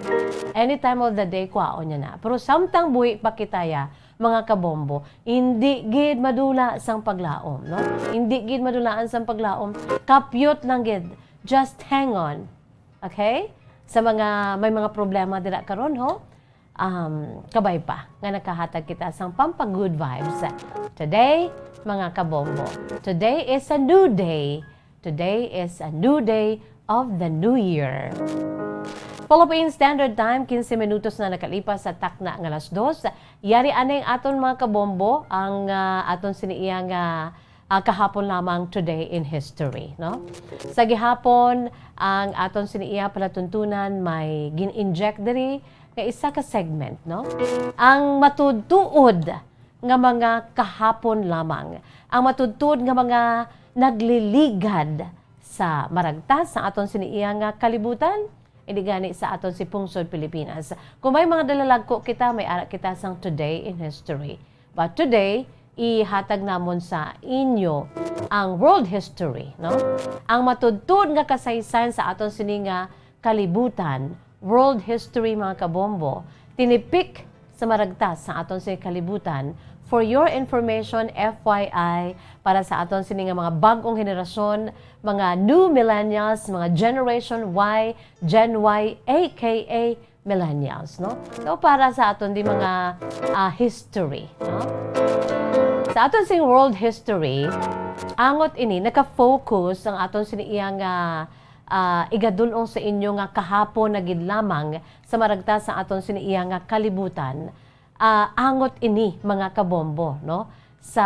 Any time of the day, kwaon niya na. Pero samtang buhi pa kita ya, mga kabombo, hindi gid madula sang paglaom, no? Hindi gid madulaan sang paglaom. Kapyot lang gid. Just hang on. Okay? Sa mga, may mga problema dira karon, ho? Um, kabay pa nga nakahatag kita sang pampag-good vibes. Today, mga kabombo, today is a new day. Today is a new day of the new year. Philippine Standard Time, quince minutos na nakalipas sa takna nga alas dos. Yari anay aton, mga kabombo, ang, ah, aton sini iya nga, ah, kahapon lamang, today in history, no? Sa gihapon, ang aton sini iya palatuntunan may gin-inject diri nga isa ka segment, no? Ang matuod-tuod nga mga kahapon lamang, ang matuod-tuod nga mga nagliligad sa maragtas sa aton sini iya nga kalibutan, hindi gani sa aton si pungsod Pilipinas. Kung may mga dalalagko kita, may ara kita sang today in history. But today, ihatag namon sa inyo ang world history, no? Ang matuod-tuod nga kasaysayan sa aton sini nga kalibutan, world history, mga kabombo, tinipik sa maragtas sa aton sini kalibutan. For your information, F Y I, para sa aton sini nga mga bag-ong henerasyon, mga new millennials, mga Generation Y, Gen Y, A K A millennials, no? So, para sa aton di mga, ah, history, no? Sa aton sing world history, angot ini, naka-focus ang aton sini iya nga, ah, igadul-ong sa inyo nga kahapon na gid lamang sa maragtas sa aton sini iya nga kalibutan. Ah, angot ini, mga kabombo, no? Sa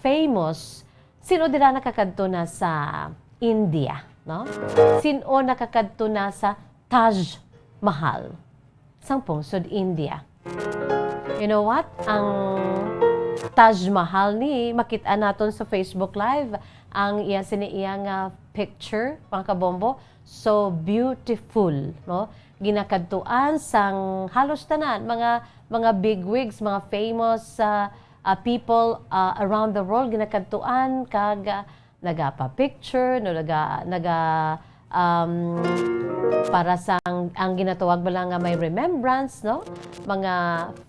famous, sino dira nakakadto na sa India, no? Sino nakakadto na sa Taj Mahal sang pungsod India? You know what? Ang Taj Mahal ni, makit-an naton sa Facebook Live ang iya sini iya nga picture, mga kabombo. So beautiful, no? Ginakadtuan sang halos tanan, mga, mga big wigs, mga famous, ah, ah, people, ah, around the world, ginakadtuan kag, ah, nagapa-picture, no, naga, naga, um, para sa ang, ang ginatawag ba lang nga may remembrance, no? Mga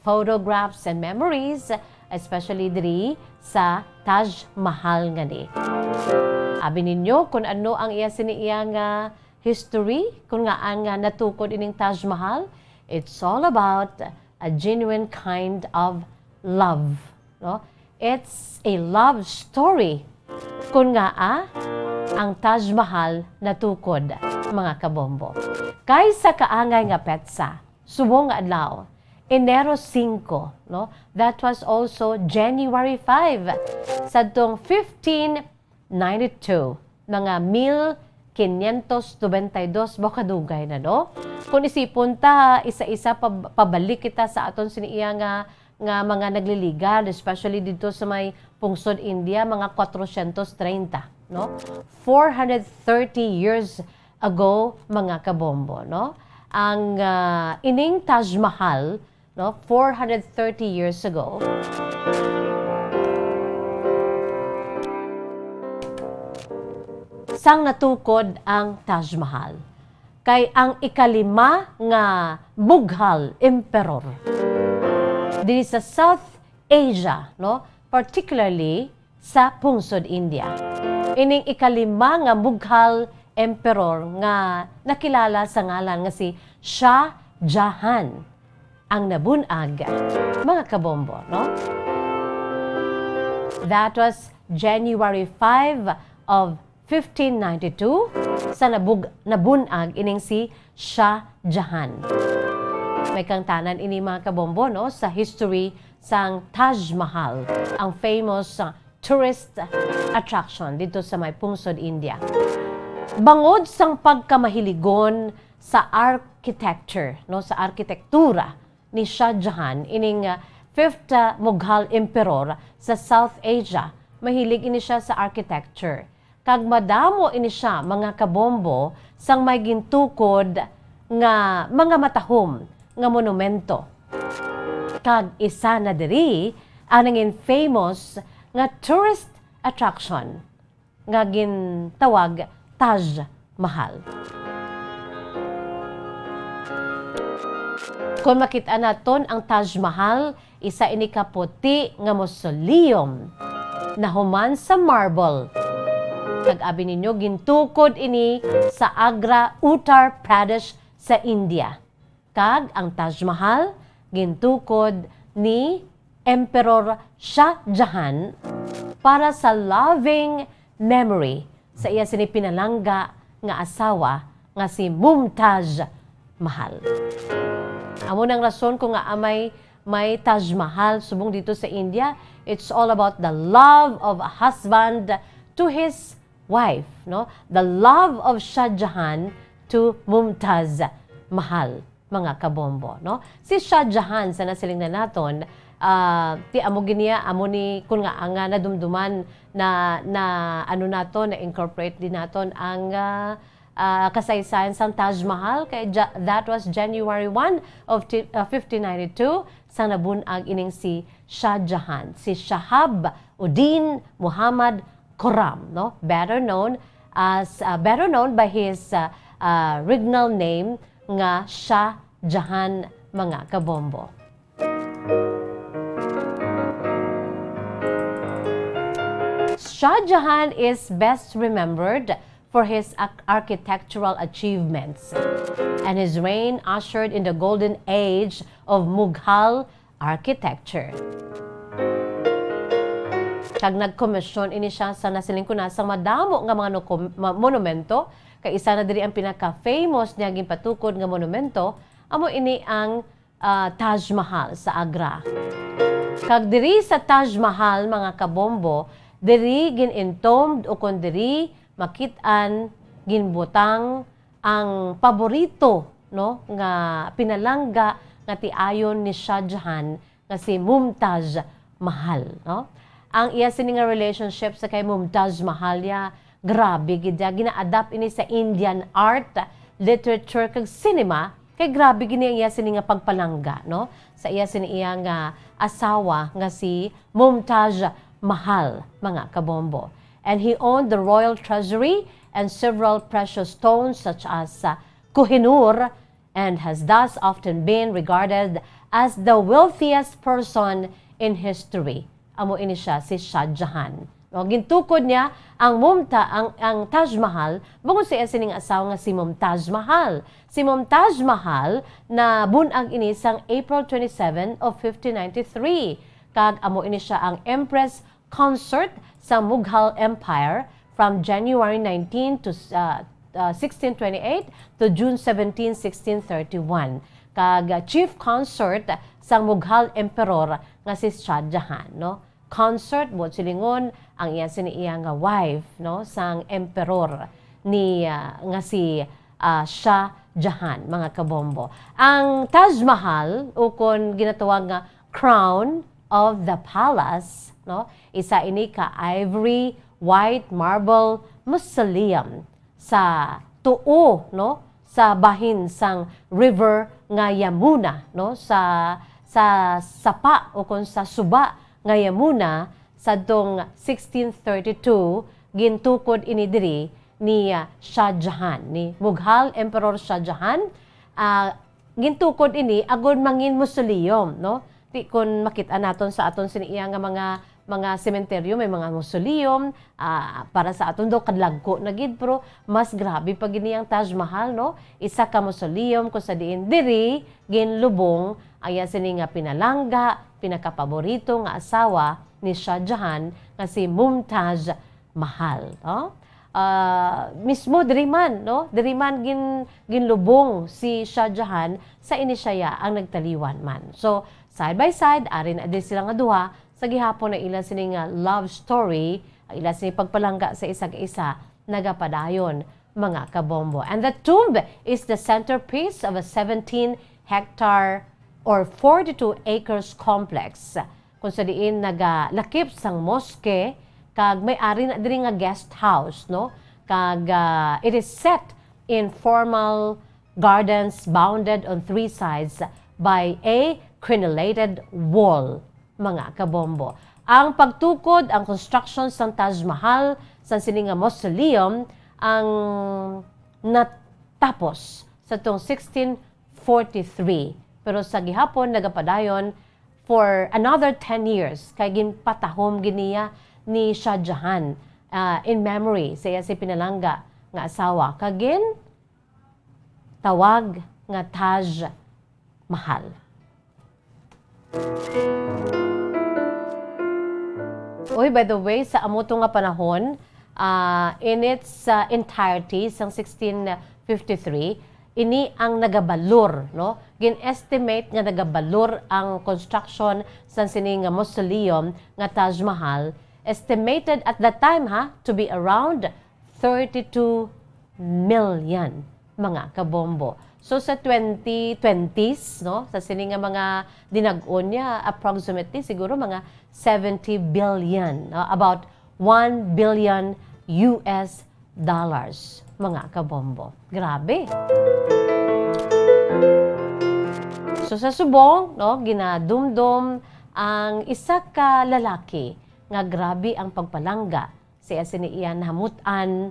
photographs and memories, especially diri sa Taj Mahal nga ni. Abi ninyo kung ano ang iya sini iya nga history, kung ngaan nga natukod ining Taj Mahal? It's all about a genuine kind of love, no? It's a love story. Kung ngaa ang Taj Mahal natukod, mga kabombo. Kay sa kaangay nga petsa, subong nga adlaw, Enero singko, no? That was also January five. Sadtong fifteen ninety-two, mga mil quinientos noventa y dos, ba kadugay na, no? Kung isipon ta, isa-isa pa, pabalik kita sa aton sini iya nga, nga mga nagliligal, especially dito sa may pungsod India, mga cuatrocientos treinta, no? Four hundred thirty years ago, mga kabombo, no? Ang, ah, ining Taj Mahal, no, four hundred thirty years ago, sang natukod ang Taj Mahal, kay ang ikalima nga Mughal emperor diri sa South Asia, no, particularly sa pungsod India. Ining ikalima nga Mughal emperor nga nakilala sa ngalan nga si Shah Jahan ang nabun-ag, mga kabombo, no? That was January five of fifteen ninety-two, sa nabug-, nabun-ag ining si Shah Jahan. May kangtanan ini, mga kabombo, no, sa history sang Taj Mahal, ang famous, uh, tourist attraction dito sa may pungsod India. Bangod sang pagkamahiligon sa architecture, no, sa arkitektura ni Shah Jahan, ining, uh, fifth, uh, Mughal emperor sa South Asia, mahilig ini siya sa architecture. Kag madamo ini siya, mga kabombo, sang may gintukod nga mga matahom nga monumento. Kag isa na diri ang nangin famous nga tourist attraction nga gintawag Taj Mahal. Kung makita naton ang Taj Mahal, isa ini ka puti nga mausoleum nahuman sa marble. Kag abi ninyo, gintukod ini sa Agra, Uttar Pradesh, sa India. Kag ang Taj Mahal gintukod ni Emperor Shah Jahan para sa loving memory sa iya sini pinalangga nga asawa nga si Mumtaz Mahal. Amo nang rason kung ngaa may, may Taj Mahal subong dito sa India. It's all about the love of a husband to his wife, no? The love of Shah Jahan to Mumtaz Mahal, mga kabombo, no? Si Shah Jahan, sa nasiling na naton, ah, ti amo gid niya, amo ni, kun nga, nga nadumduman na, na ano naton, na-incorporate din naton ang, ah, ah, kasaysayan sang Taj Mahal, kay Ja-, that was January one of ti-, ah, fifteen ninety-two, sang nabun-ag ining si Shah Jahan, si Shahab Uddin Muhammad Khurram, no? Better known as, ah, better known by his, ah, ah, regnal name nga Shah Jahan, mga kabombo. Shah Jahan is best remembered for his ac-, architectural achievements, and his reign ushered in the golden age of Mughal architecture. Kag nagkomisyon ini siya sa nasiling ko na sa madamo nga mga nukom-, ma-, monumento, kay isa na diri ang pinaka-famous niya ginpatukod nga monumento, amo ini ang, ah, Taj Mahal sa Agra. Kag diri sa Taj Mahal, mga kabombo, diri gin-entombed o kon diri makit-an, ginbutang ang paborito, no, nga pinalangga nga tiayon ni Shah Jahan nga si Mumtaz Mahal, no? Ang iya sini nga relationship sa kay Mumtaz Mahal ya, grabe gid ya. Gina-adapt ini sa Indian art, literature, kag cinema. Kay grabe gid ni ang iya sini nga pagpalangga, no? Sa iya sini iya nga asawa nga si Mumtaz Mahal, mga kabombo. And he owned the royal treasury and several precious stones such as, uh, Kohinoor, and has thus often been regarded as the wealthiest person in history. Amo ini siya, si Shah Jahan. No, gintukod niya ang Mumta-, ang, ang Taj Mahal, bangod sa iya sining asawa nga si Mumtaz Mahal. Si Mumtaz Mahal nabun-ag ini sang April twenty-seven of fifteen ninety-three, kag amo ini siya ang Empress Consort sa Mughal Empire from January nineteen to, uh, uh, sixteen twenty-eight to June seventeen, sixteen thirty-one. Kag, uh, chief consort sang Mughal Emperor nga si Shah Jahan, no? Consort, buot silingon, ang iya sini iya nga wife, no, sang emperor. ni, ah, nga si, ah, Shah Jahan, mga kabombo. Ang Taj Mahal, ukon ginatawag nga Crown of the Palace, no? Isa ini ka ivory white marble mausoleum sa tuo, no, sa bahin sang river nga Yamuna, no, sa, sa sapa ukon sa suba nga Yamuna. Sadtong sixteen thirty-two, gintukod ini diri ni, ah, Shah Jahan, ni Mughal Emperor Shah Jahan. Ah, gintukod ini agod mangin mausoleum, no? Ti kun makit-an naton sa aton sini iya nga mga, mga sementeryo, may mga mausoleum, ah, para sa aton daw kadlagko na gid, pero mas grabe pa gid ni ang Taj Mahal, no? Isa ka mausoleum kung sa diin diri ginlubong ang iya sini nga pinalangga, pinakapaborito nga asawa ni Shah Jahan nga si Mumtaz Mahal, no? Ah, mismo diri man, no? Diri man gin-, ginlubong si Shah Jahan sa ini siya ang nagtaliwan man. So, side by side, ari na di sila nga duha sa gihapon na ila sini nga love story, ang ila sini pagpalangga sa isa ka isa nagapadayon, mga kabombo. And the tomb is the centerpiece of a seventeen hectare or forty-two acres complex kung sa diin nagalakip sang moske, kag may ari na diri nga guest house, no? Kag, ah, it is set in formal gardens bounded on three sides by a crenellated wall, mga kabombo. Ang pagtukod, ang construction sang Taj Mahal, sang sini nga mausoleum, ang natapos sa tong sixteen forty-three. Pero sa gihapon, nagapadayon for another ten years, kay ginpatahom gid niya ni Shah Jahan, ah, in memory sa iya si pinalangga nga asawa, kag gin tawag nga Taj Mahal. Oy, by the way, sa amo to nga panahon, ah, in its, ah, entirety, sang sixteen fifty-three, ini ang nagabalor, no? Gin-estimate nga nagabalor ang construction sang sini nga mausoleum nga Taj Mahal, estimated at that time, ha, to be around thirty-two million, mga kabombo. So, sa twenty twenties, no, sa sini nga mga dinag-on niya, approximately, siguro mga seventy billion, no, about one billion U S dollars, mga kabombo. Grabe. So, sa subong, no, ginadumdom ang isa ka lalaki nga grabe ang pagpalangga sa iya sini iya nahamut-an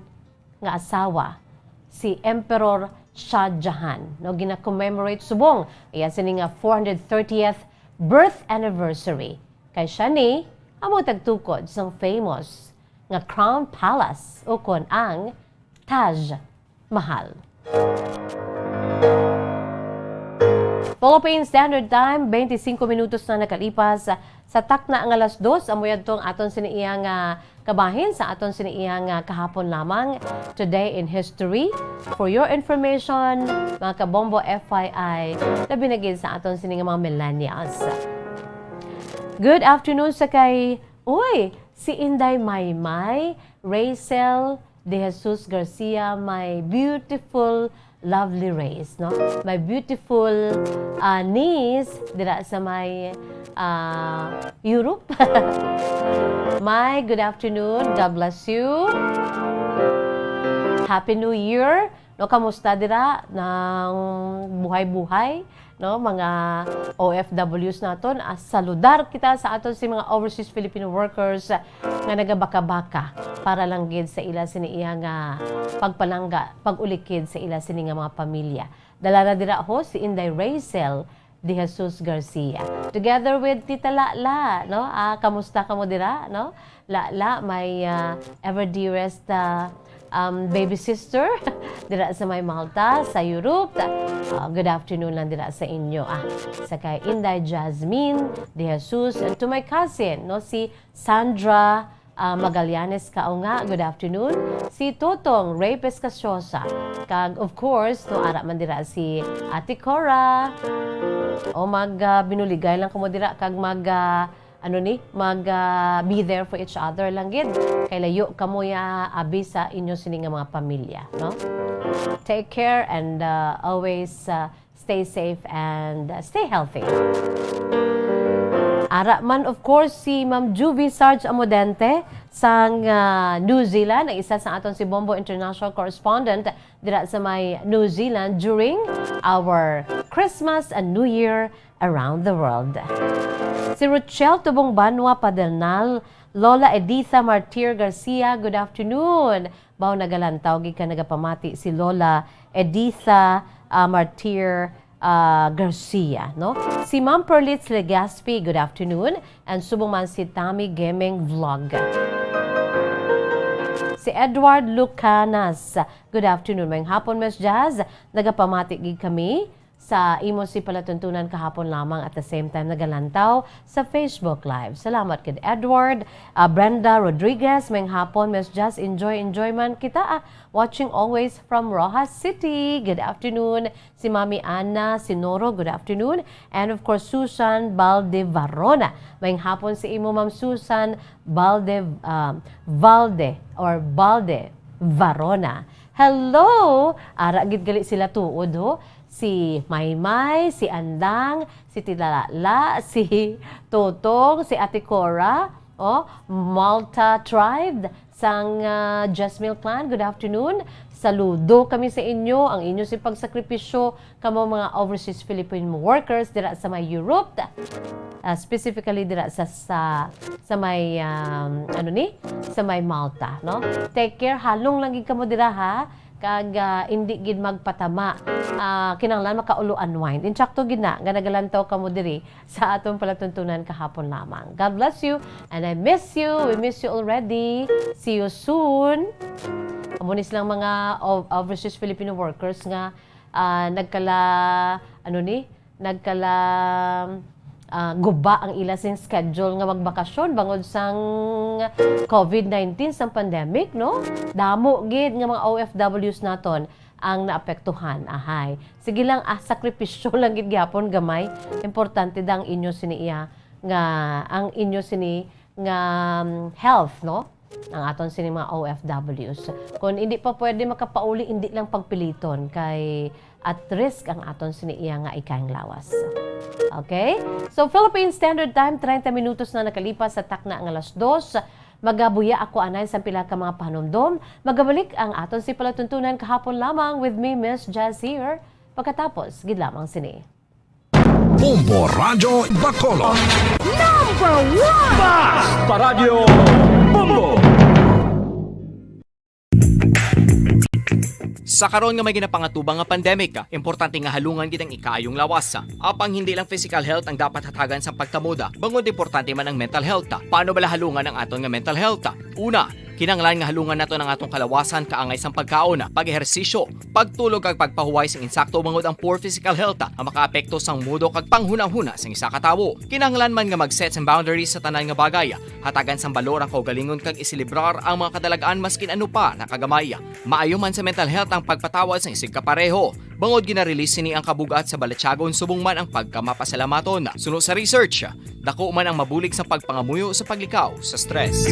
nga asawa, si Emperor Shah Jahan, no, gina-commemorate subong iya sini nga four hundred thirtieth birth anniversary. Kay siya ni amo tagtukod sang famous nga Crown Palace, ukon ang Taj Mahal. Philippine Standard Time, twenty-cinco minutos na nakalipas sa takna nga alas dos. Amo yadto ang aton sini iya nga kabahin sa aton sini iya nga kahapon lamang. Today in History. For your information, mga kabombo, F Y I, labi na gid sa aton sini nga mga millennials. Good afternoon sa kay, uy, si Inday Maymay Rachel De Jesus Garcia, my beautiful, lovely race, no? My beautiful, ah, niece dira sa may, ah, Europe. My, good afternoon. God bless you. Happy New Year. No, kamusta dira nang buhay-buhay? No, mga O F Ws naton, ah, saludar kita sa aton si mga overseas Filipino workers, ah, nga nagabaka-baka para lang gid sa ila sini iya nga pagpalangga, pag-ulikid sa ila sini nga mga pamilya. Dala na dira ho si Inday Rachel De Jesus Garcia. Together with Tita Lala, no? Ah, kamusta kamo dira, no? Lala, my, ah, ever dearest, ah, um, baby sister, dira sa may Malta, sa Europe. Ah, good afternoon lang dira sa inyo, ah. Sa kay Inday Jasmine De Jesus, and to my cousin, no, si Sandra, ah, Magallanes Kaunga, good afternoon. Si Totong Ray Pescasiosa, kag of course, no, ara man dira si Ate Cora. O mag, ah, binuligay lang kamo dira, kag mag, ah, ano ni, mag, ah, be there for each other lang gid. Kay layo kamo ya abi sa inyo sini nga mga pamilya, no? Take care and, ah, always, ah, stay safe and, ah, stay healthy. Ara man, of course, si Ma'am Juvie Sarge Amodente sang, ah, New Zealand, ang isa sa aton si Bombo International Correspondent dira sa may New Zealand during our Christmas and New Year around the world. Si Rochelle Tubong Banwa Padernal, Lola Editha Martir Garcia, good afternoon. Baw nagalantaw gid ka, nagapamati si Lola Editha, ah, Martir, ah, Garcia, no? Si Ma'am Perlitz Legaspi, good afternoon. And subong man si Tammy Gaming Vlog. Si Edward Lucanas, good afternoon. Mayong hapon, Miss Jazz. Nagapamati gid kami sa imo si palatuntunan kahapon lamang, at the same time nagalantaw sa Facebook Live. Salamat kid Edward. Ah, Brenda Rodriguez, mayong hapon, Miss Jazz. Enjoy, enjoy man kita, ah. Watching always from Roxas City. Good afternoon. Si Mami Ana Sinoro, good afternoon. And of course, Susan Balde Varona. Mayong hapon sa imo, Ma'am Susan Balde, ah, Valde or Balde Varona. Hello! Ara gid gali sila tuod, ho. Si Maymay, si Andang, si Tilalala, si Totong, si Ate Cora, oh, Malta Tribe, sang, ah, Jasmine Clan, good afternoon. Saludo kami sa inyo, ang inyo si pagsakripisyo, kamo mga overseas Filipino workers dira sa may Europe, ah, specifically dira sa, sa, sa may, um, ano ni? Sa may Malta, no? Take care, halong lang gid kamo dira, ha? Kag, ah, indi gid magpatama. Ah, kinahanglan makaulo unwind. Insakto gid na nga nagalantaw kamo diri sa aton palatuntunan kahapon lamang. God bless you, and I miss you. We miss you already. See you soon. Amo ni silang mga o-, overseas Filipino workers nga, ah, nagkala, ano ni, nagkala, ah, guba ang ila sing schedule nga magbakasyon bangod sang covid nineteen, sang pandemic, no? Damo gid nga mga O F Ws naton ang naapektuhan, ahay. Sige lang, ah, sakripisyo lang gid gyapon gamay. Importante da ang inyo sini iya nga, ang inyo sini nga, um, health, no? Ang aton sini mga O F Ws. Kung hindi pa pwede makapauli, hindi lang pagpiliton kay at risk ang aton sini iya nga ikayang lawas. Okay? So, Philippine Standard Time, treinta minutos na nakalipas sa takna nga alas dos. Magabuya ako anay sa pila ka mga panumdom. Magabalik ang aton si palatuntunan kahapon lamang with me, Miss Jazz here. Pagkatapos, gid lamang sini. Bombo Radyo Bacolod. Number one! Basta Radyo Bombo! Sa karon nga may ginapangatubang nga pandemic, importante nga halungan gid ang ikaayong lawas. Apang hindi lang physical health ang dapat hatagan sa pagtamod, bangod importante man ang mental health. Paano bala halungan ang aton nga mental health? Una, kinahanglan nga halungan naton ang aton kalawasan kaangay sang pagkaon, pag-ehersisyo, pagtulog kag pagpahuway sing insakto, bangod ang poor physical health ang makaapekto sang mudo kag panghunahuna sang isa ka tawo. Kinahanglan man nga mag-set sang boundaries sa tanan nga bagay, hatagan sang balor ang kaugalingon kag iselebrar ang mga kadalag-an maskin ano pa na kagamay. Maayo man sa mental health ang pagpatawad sang isigkapareho, bangod gina-release sini ang kabug-at sa balatyagon subong man ang pagkamapasalamaton. Suno sa research, dako man ang mabulig sa pagpangamuyo sa paglikaw sa stress.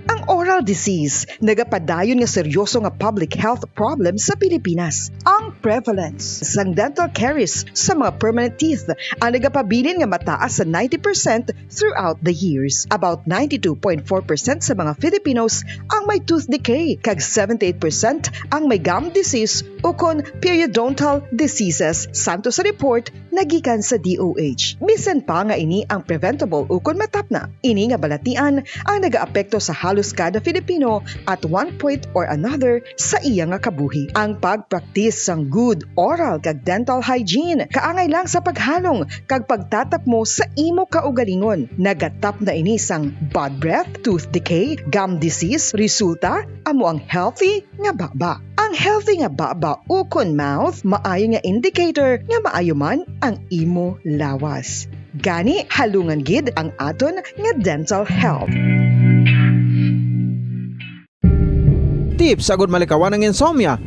Ang oral disease nagapadayon nga seryoso nga public health problem sa Pilipinas. Ang prevalence sang dental caries sa mga permanent teeth ang nagapabilin nga mataas sa ninety percent throughout the years. About ninety-two point four percent sa mga Filipinos ang may tooth decay, kag seventy-eight percent ang may gum disease ukon periodontal diseases, santo sa report nga gikan sa D O H. Bisan pa nga ini ang preventable ukon matapna, ini nga balatian ang nagaapekto sa halos kada Filipino at one point or another sa iya nga kabuhi. Ang pagpraktis sang good oral kag dental hygiene kaangay lang sa paghalong kag pagtatapmo sa imo kaugalingon. Nagatapna ini sang bad breath, tooth decay, gum disease, resulta amo ang healthy nga baba. Ang healthy nga baba ukon mouth maayo nga indicator nga maayo man ang imo lawas. Gani, halungan gid ang aton nga dental health. Tips agud malikawan ang insomnia.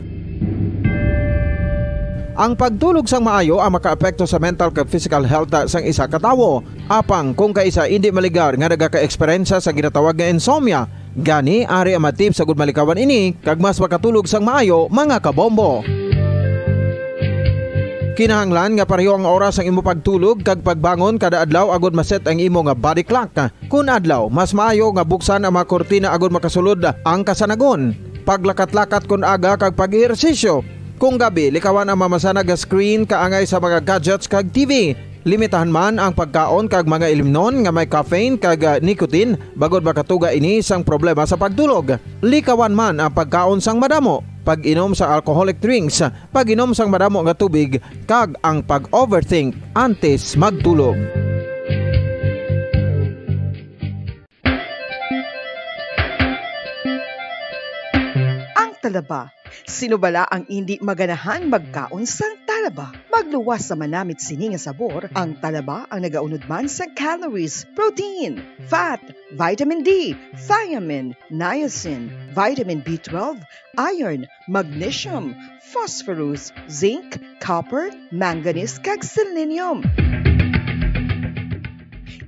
Ang pagtulog sang maayo ang makaapekto sa mental kag physical health sang isa ka tawo. Apang kung kaisa indi maligar nga nagakaeksperyensya sa ginatawag nga insomnia, gani ari ang mga tips agud malikawan ini kag mas makatulog sang maayo, mga kabombo. Kinahanglan nga pareho ang oras sang imo pagtulog kag pagbangon kada adlaw agud maset ang imo nga body clock. Kun adlaw, mas maayo nga buksan ang mga kurtina agud makasulod ang kasanagon. Paglakat-lakat kun aga kag pag-ehersisyo. Kung gabi, likawan ang mamasanag nga screen kaangay sa mga gadgets kag T V. Limitahan man ang pagkaon kag mga ilimnon nga may caffeine kag, ah, nicotine, bangod makatuga ini sang problema sa pagtulog. Likawan man ang pagkaon sang madamo, pag-inom sa alcoholic drinks, pag-inom sang madamo nga tubig, kag ang pag-overthink antes magtulog. Ang talaba. Sino bala ang indi maganahan magkaon sang talaba? Magluwas sa manamit sini nga sabor, ang talaba ang nagaunod man sang calories, protein, fat, vitamin D, thiamine, niacin, vitamin B twelve, iron, magnesium, phosphorus, zinc, copper, manganese, kag selenium.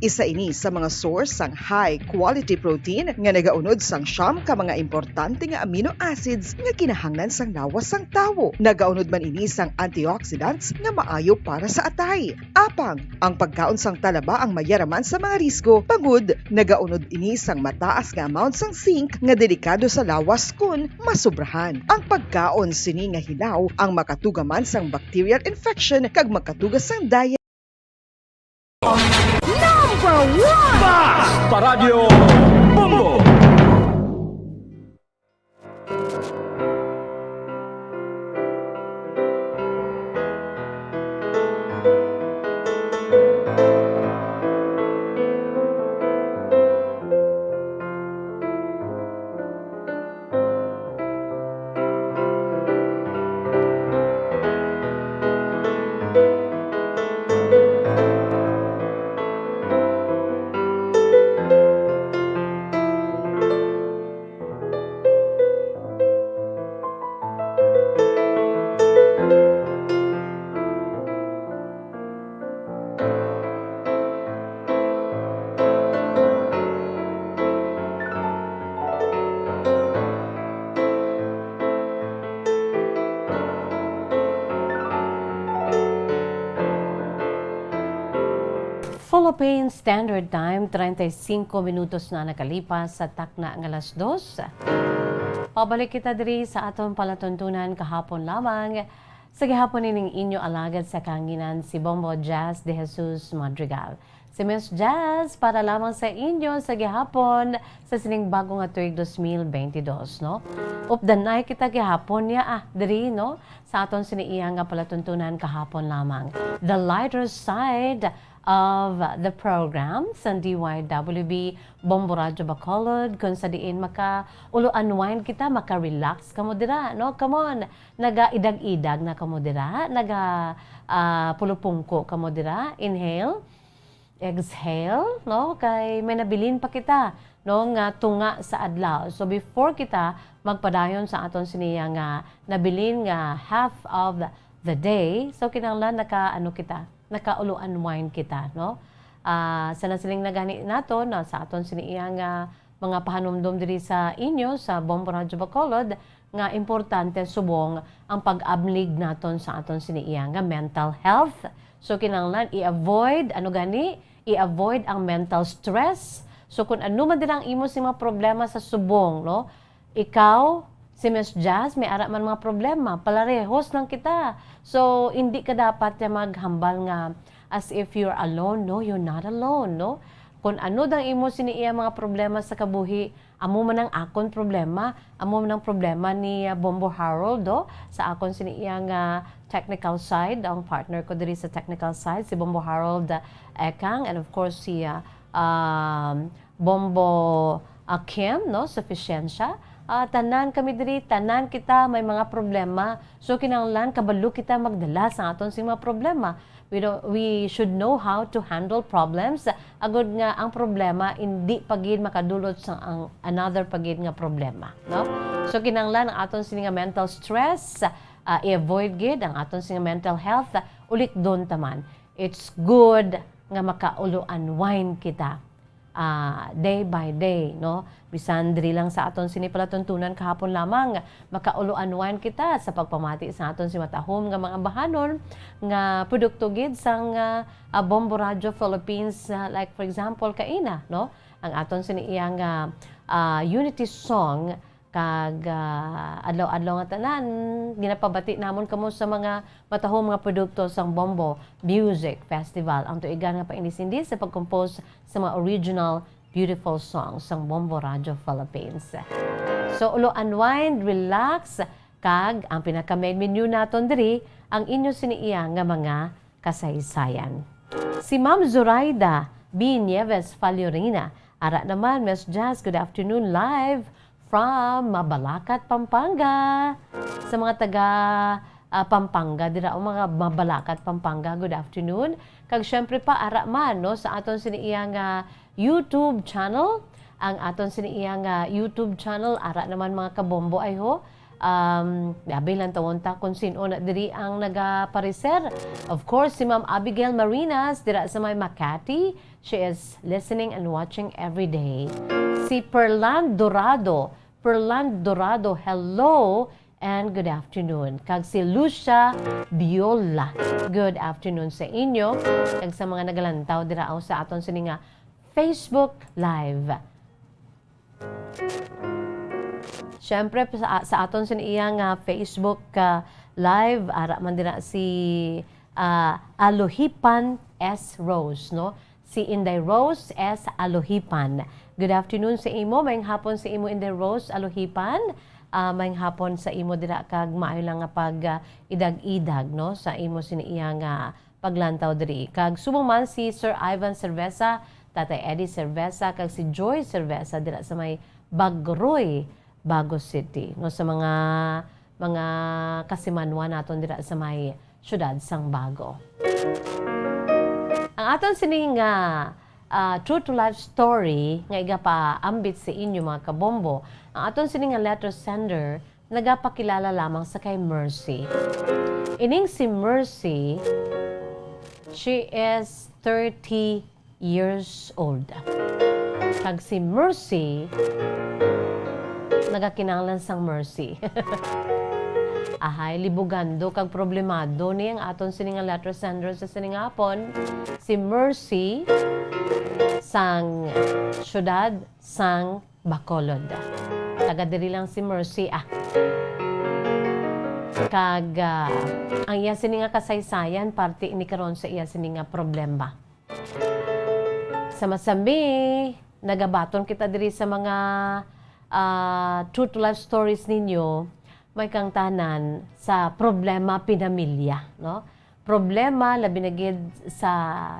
Isa ini sa mga source sang high quality protein nga nagaunod sang siyam ka mga importante nga amino acids nga kinahanglan sang lawas sang tawo. Nagaunod man ini sang antioxidants nga maayo para sa atay. Apang ang pagkaon sang talaba ang mayaraman sa mga risgo, bangod nagaunod ini sang mataas nga amount sang zinc nga delikado sa lawas kon masobrahan. Ang pagkaon sini nga hilaw ang makatuga man sang bacterial infection kag makatuga sang diarrhea. Number one! Basta Radyo Bombo! Philippine Standard Time, treinta y cinco minutos na nakalipas sa takna nga alas dos. Pabalik kita diri sa aton palatuntunan kahapon lamang. Sa gihapon ining inyo alagad sa kahanginan, si Bombo Jazz de Jesus Madrigal. Si Miss Jazz para lamang sa inyo sa gihapon sa sining bago nga tuig dos mil benti dos, no? Updanay kita gihapon niya, ah, diri, no? Sa aton sini iya nga palatuntunan kahapon lamang. The lighter side of the program sa D Y W B Bombo Radyo Bacolod, kung sa diin maka-ulo unwind kita, maka-relax kamo dira, no? Come on, nagaidag-idag na kamo dira, naga, ah, pulupungko kamo dira. Inhale, exhale, no? Kay may nabilin pa kita, no, nga tunga sa adlaw. So before kita magpadayon sa aton siniya nga nabilin nga half of the day, so kinahanglan naka, ano kita, naka-ulo unwind kita, no? Ah, sa nasiling na gani nato na sa aton sini iya nga mga pahanumdom diri sa inyo sa Bombo Radyo Bacolod, nga importante subong ang pag-ablig naton sa aton sini iya nga mental health. So kinahanglan i-avoid, ano gani, i-avoid ang mental stress. So kun ano man dira ang imo sing mga problema sa subong, no? Ikaw, si Miss Jazz, may ara man mga problema. Palarehos lang kita. So, hindi ka dapat nga maghambal nga as if you're alone. No, you're not alone, no? Kung ano dang imo sini iya mga problema sa kabuhi, amo man ang akon problema, amo man ang problema ni, uh, Bombo Harold, do, sa akon sini iya nga technical side, ang partner ko diri sa technical side, si Bombo Harold, uh, Ekang, and of course, si, uh, um, Bombo, ah, Kim, no, Sufficiencia. Ah, tanan kami diri, tanan kita may mga problema. So, kinahanglan kabalo kita magdala sa aton sing mga problema. We don't, we should know how to handle problems, agud nga ang problema indi pa gid makadulot sa ang another pa gid nga problema, no? So, kinahanglan ang aton sini nga mental stress, ah, i-avoid gid ang aton sing mental health, ah, ulikdon ta man. It's good nga makaulo-unwind kita, ah, day by day, no? Bisan diri lang sa aton sini palatuntunan kahapon lamang, makaulo-unwind kita sa pagpamati sa aton si matahom nga mga bahanon nga produkto gid sang, ah, ah, Bombo Radio Philippines, ah, like for example, kaina, no? Ang aton sini iyang, ah, ah, unity song, kag, ah, adlaw-adlaw nga tanan, ginapabati namon kamo sa mga matahom nga produkto sang Bombo Music Festival. Ang tuigan nga paindis-indis sa pag-compose sa mga original beautiful songs sang Bombo Radio Philippines. So, ulo unwind, relax, kag ang pinaka-main menu naton diri, ang inyo sini iya nga mga kasaysayan. Si Ma'am Zoraida B Nieves Faliorina, ara naman, Miss Jazz, good afternoon, live from Mabalacat, Pampanga. Sa mga taga, ah, Pampanga, dira o mga Mabalacat, Pampanga, good afternoon. Kag syempre pa, ara man, no, sa aton sini iya nga YouTube channel, ang aton sini iya nga YouTube channel, ara naman mga kabombo, ay ho. Um, abi lang tawon ta kung sino na diri ang nagapareser. Of course, si Ma'am Abigail Marinas, dira sa may Makati. She is listening and watching every day. Si Perland Dorado. Perland Dorado, hello and good afternoon. Kag si Lucia Biola, good afternoon sa inyo. Kag sa mga nagalantaw dira sa aton sini nga Facebook Live. Siyempre, sa, sa aton sini iya nga Facebook, ah, Live, ara man dira si, ah, Alohipan S Rose, no? Si Inday Rose S Alohipan. Good afternoon sa imo, maayong hapon sa imo, Inday Rose Alohipan. Ah, maayong hapon sa imo dira kag maayo lang nga pag, ah, idag-idag, no, sa imo sini iya nga paglantaw diri. Kag subong man si Sir Ivan Cerveza, Tatay Eddie Cerveza, kag si Joy Cerveza dira sa may Bagroy, Bago City, no, sa mga, mga kasimanwa naton dira sa may siyudad sang Bago. Ang aton sini nga, ah, true to life story nga igapaambit sa inyo, mga kabombo, ang aton sini nga letter sender nagapakilala lamang sa kay Mercy. Ining si Mercy, she is thirty years old. Kag si Mercy, nagakinahanglan sang mercy. Ahay, libugando kag problemado ni ang aton sini nga letter sender sa sini nga hapon. Si Mercy sang siyudad sang Bacolod. Taga diri lang si Mercy, ah. Kag, ah, ang iya sini nga kasaysayan, parte ini karon sa iya sini nga problema. Sa masami, nagabaton kita diri sa mga, ah, true to life stories ninyo, may kangtanan sa problema pinamilya, no? Problema, labi na gid sa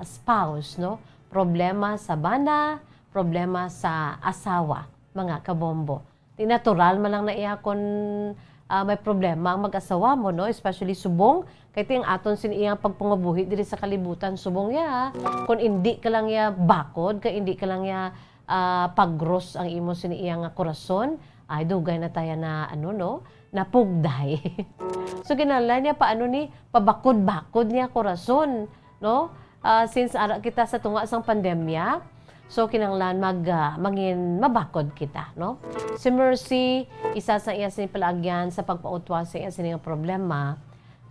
spouse, no? Problema sa bana, problema sa asawa, mga kabombo. Di natural man lang na iya kon, ah, may problema ang mag-asawa mo, no? Especially subong, kay ti ang aton sin iyang pagpangabuhi diri sa kalibutan, subong ya, kon indi ka lang ya bakod, kay indi ka lang ya, ah, pagros ang imo sin iya nga korason, ay, dugay na taya na, ano, no? Napugday. So, kinahanglan niya pa, ano ni, pabakod-bakod niya korason, no? Ah, since ara kita sa tunga sang pandemya, so kinahanglan mag, ah, mangin mabakod kita, no? Si Mercy, isa sa iya sini palaagyan sa pagpautwa sa iya sini nga problema,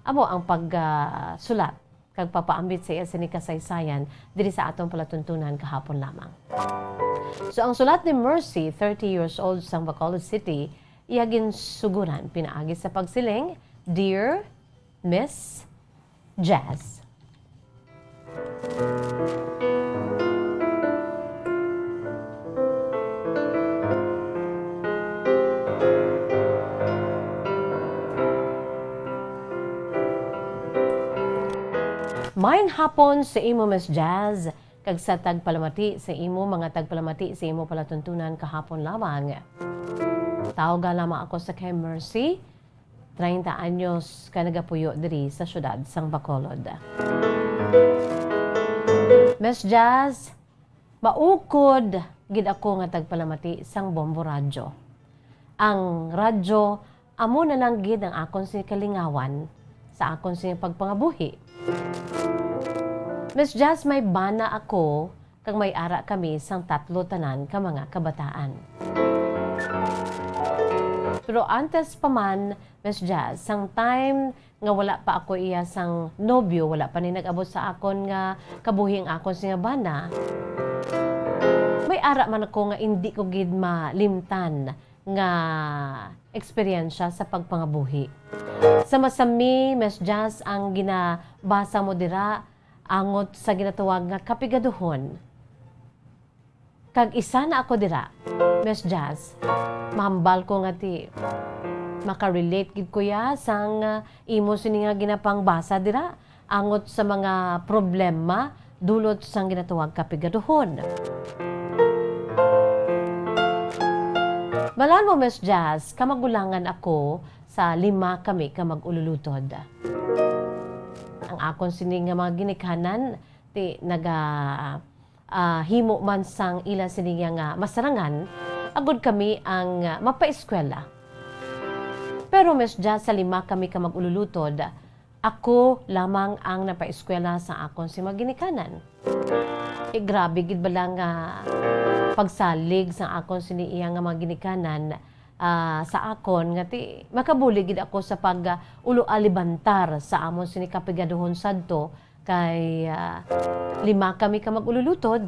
amo ang pag, ah, sulat kag papaambit sa iya sini kasaysayan diri sa aton palatuntunan kahapon lamang. So, ang sulat ni Mercy, thirty years old, sang Bacolod City, iya ginsuguran pinaagi sa pagsiling, "Dear Miss Jazz." Maayong hapon sa imo, Miss Jazz, kag sa tagpalamati sa imo, mga tagpalamati sa imo palatuntunan kahapon lamang. Tawga lamang ako sa kay Mercy, treinta anyos ka nagapuyo diri sa siyudad sang Bacolod. Miss Jazz, maukod gid ako nga tagpalamati sang Bombo Radyo. Ang radyo Amo na lang gid ang akon sing kalingawan sa akon sing pagpangabuhi. Miss Jazz, may bana ako, kag may ara kami sang tatlo tanan ka mga kabataan. Pero antes pa man, Miss Jazz, sang time nga wala pa ako iya sang nobyo, wala pa ni nag-abot sa akon nga kabuhi ang akon sing bana, may ara man ako nga indi ko gid malimtan nga eksperyensya sa pagpangabuhi. Sama sa mi, Miss Jazz, ang ginabasa mo dira angot sa ginatawag nga kapigaduhon. Kag isa na ako dira, Miss Jazz. Mahambal ko nga ti makarelate gid ko ya sang, ah, imo sini nga ginapangbasa dira angot sa mga problema dulot sang ginatawag kapigaduhon. Balaan mo, Miss Jazz, kamagulangan ako sa lima kami ka mag-ululutod. Ang akon sini nga mga ginikanan, ti naga, ah, himo man sang ila sini nga, nga masarangan, agud kami ang, ah, mapaeskwela. Pero, Miss Jazz, sa lima kami ka mag-ululutod, ako lamang ang napaeskwela sa akon sing mga ginikanan. Eh, grabe gid bala nga pagsalig sa akon sini iya nga mga ginikanan, ah, sa akon nga ti makabulig gid ako sa pag, ah, ulo alibantar sa amon sini kapigaduhon sadto kay, ah, lima kami ka mag-ululutod.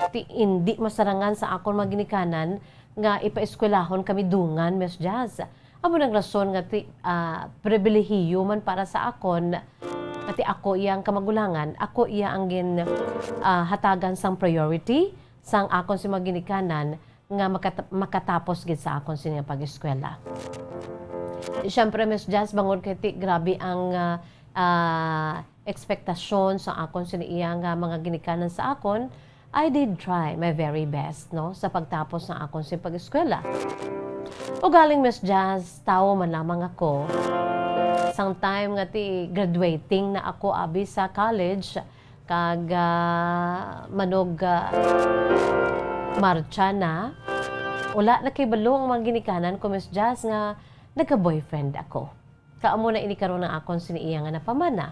Ti indi masarangan sa akon mga ginikanan nga ipaeskwelahon kami dungan, Miss Jazz. Amo nang rason nga ti, ah, pribilehiyo man para sa akon nga ti ako iya ang kamagulangan, ako iya ang gin, ah, hatagan sang priority sang akon sing mga ginikanan nga makat-, makatapos gid sa akon sini nga pag-eskwela. Siyempre, Miss Jazz, bangod kay ti grabe ang, ah, ah, ekspektasyon sa akon sini iya nga mga ginikanan sa akon, I did try my very best, no, sa pagtapos sa akon sing pag-eskwela. Ugaling, Miss Jazz, tawo man lamang ako. Sang time nga ti graduating na ako abi sa college, kag, ah, manog, ah, Marcha na, wala nakahibalo ang mga ginikanan ko, Miss Jazz, nga nagka-boyfriend ako. Kaamo na ini karon ang akon sini iya nga napamana.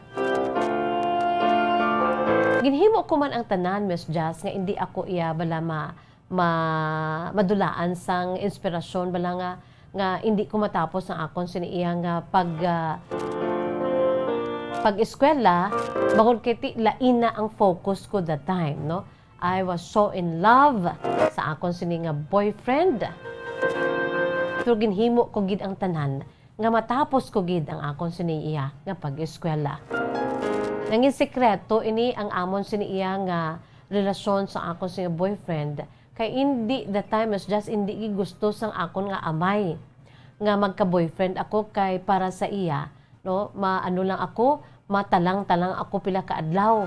Ginhimo ko man ang tanan, Miss Jazz, nga indi ako iya bala ma-, ma-, madulaan sang inspirasyon bala nga, nga indi ko matapos ang akon sini iya nga pag, ah, pag-eskwela, bangod kay ti lain na ang focus ko that time, no? I was so in love sa akon sini nga boyfriend. Pero ginhimo ko gid ang tanan nga matapos ko gid ang akon sini iya nga pag-eskwela. Nangin sekreto ini ang amon sini iya nga relasyon sa akon sini nga boyfriend, kay indi the time, Miss Jazz, indi gid gusto sang akon nga amay nga magka-boyfriend ako, kay para sa iya, no, maano lang ako, matalang-talang ako pila ka adlaw.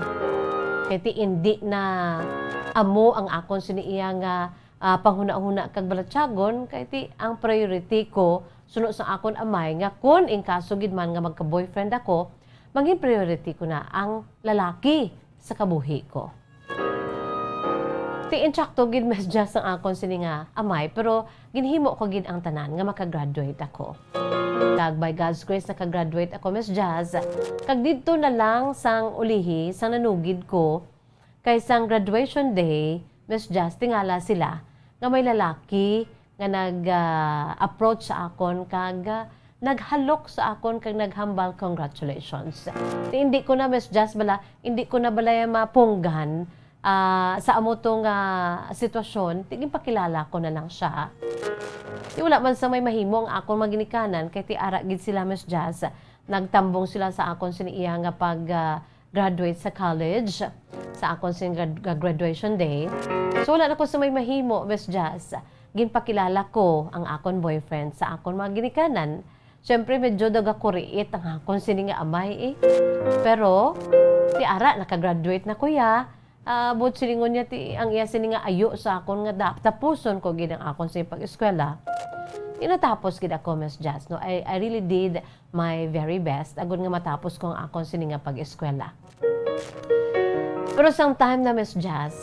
Kay ti indi na amo ang akon sini iya nga, ah, panghunahuna kag balatyagon, kay ti ang priority ko suno sa akon amay nga kun in kaso gid man nga magka-boyfriend ako, mangin priority ko na ang lalaki sa kabuhi ko. Ti insakto gid, Miss Jazz, ang akon sini nga amay, pero ginhimo ko gid ang tanan nga makagraduate ako. Kag by God's grace, nakagraduate ako, Miss Jazz. Kag didto na lang sang ulihi, sang nanugid ko, kay sang graduation day, Miss Jazz, tingala sila nga may lalaki nga nag, ah, approach sa akon kag, ah, naghalok sa akon kag naghambal, "Congratulations." Ti indi ko na, Miss Jazz, bala, indi ko na balay mapunggan, ah, sa amo to nga sitwasyon, ti ginpakilala ko na lang siya. Ti wala man sa may mahimo ang akon mga ginikanan, kay ti ara gid sila, Miss Jazz, nagtambong sila sa akon sini iya nga pag, ah, graduate sa college, sa akon sing grad-, ga-, graduation day. So, wala na ko sa may mahimo, Miss Jazz. Ginpakilala ko ang akon boyfriend sa akon mga ginikanan. Siyempre, medyo daw gakuriit ang akon sini nga amay, eh. Pero, ti ara, nakagraduate na ko ya. Ah, buot silingon niya, ti, ang iya sini nga ayo sa akon nga da-, tapuson ko gid ang akon sini pag-eskwela. Ti natapos gid ako, Miss Jazz, no? I, I really did my very best, agud nga matapos ko ang akon sini nga pag-eskwela. Pero sang time na, Miss Jazz,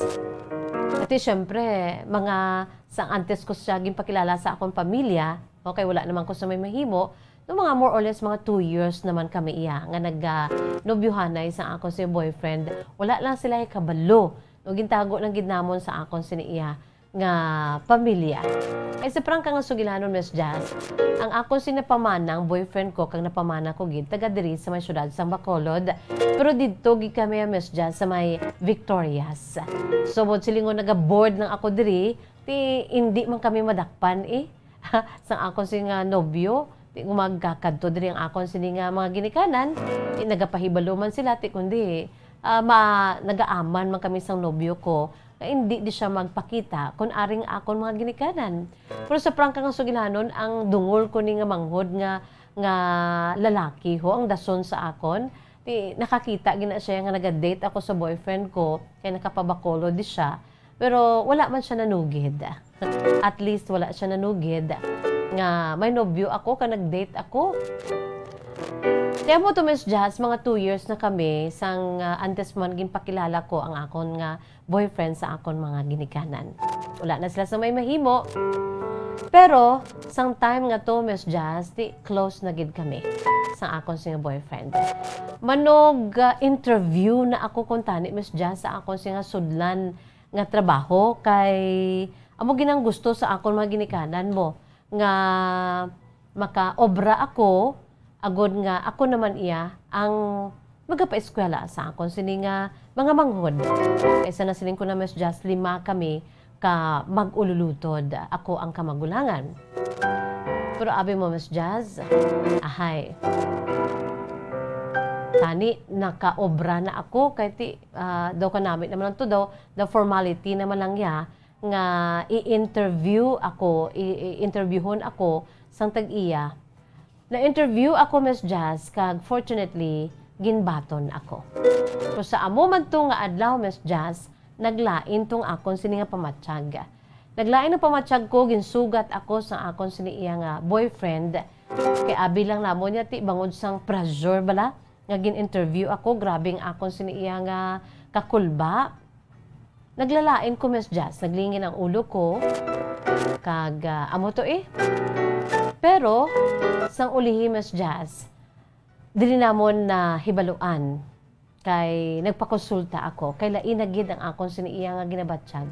ati, syempre, mga sang antes ko siya ginpakilala sa akon pamilya, Okay, wala naman ko sa may mahimo. No, mga more or less, mga two years naman kami iya nga nag, ah, nobyuhanay sa akon si boyfriend. Wala lang sila kabalo. No, gintago lang gid namon sa akon sini iya nga pamilya. Ay, sa prangka nga sugilanon, Miss Jazz, ang akon si napamanang boyfriend ko kag napamana ko gid, taga diri sa may syudad sang Bacolod. Pero didto gid kami, Miss Jazz, sa may Victorias. So, mo silingon, naga-bored lang ako diri, ti hindi man kami madakpan, eh. Sang akon si nga nobyo, ti kung magkakadto diri ang akon sini nga mga ginikanan, ti nagapahibalo man sila, ti kundi, ah, ma-, nagaaman man kami sang nobyo ko, nga hindi di siya magpakita kun aring akon mga ginikanan. Pero sa prangka nga sugilanon, ang dungol ko ni nga manghod nga, nga lalaki ho, ang dason sa akon, ti nakakita gina siya nga naga-date ako sa boyfriend ko, kay nakapabacolod di siya. Pero wala man siya nanugid. At least wala siya nanugid nga may nobyo ako, ka nag-date ako. Kaya mo to, Miss Jazz, mga two years na kami sang, ah, antes man ginpakilala ko ang akon nga boyfriend sa akon mga ginikanan. Wala na sila sa may mahimo. Pero sang time nga to, Miss Jazz, ti close na gid kami sa akon sing boyfriend. Manog, ah, interview na ako kung tani, Miss Jazz, sa akon sing sudlan nga trabaho, kay amo ginang gusto sa akon mga ginikanan mo nga makaobra ako, agod nga ako naman iya ang magapaeskwela sa akon sini nga mga manghod. Kaysa nasiling ko na, Miss Jazz, lima kami ka mag-ululutod, ako ang kamagulangan. Pero abi mo, Miss Jazz, ahay. Tani, nakaobra na ako, kay ti, ah, daw kanami naman lang to, daw, the formality naman lang ya, nga i-interview ako, i-, i-interviewhon ako sang tag-iya. Na-interview ako, Miss Jazz, kag fortunately, ginbaton ako. So, sa amo man to nga adlaw, Miss Jazz, naglain tong akon sini nga pamatyag. Naglain ang pamatyag ko, ginsugat ako sa akon sini iya nga boyfriend. Kay abi lang namon niya, ti, bangod sang pressure bala, nga gin-interview ako, grabe ang akon sini iya nga kakulba. Naglalain ko, Miss Jazz. Naglingin ang ulo ko. Kag, ah, amo to eh. Pero, sang ulihi, Miss Jazz, dili namon nahibaluan. Kay nagpakonsulta ako. Kay lain na gid ang akon sini iya nga ginabatyag.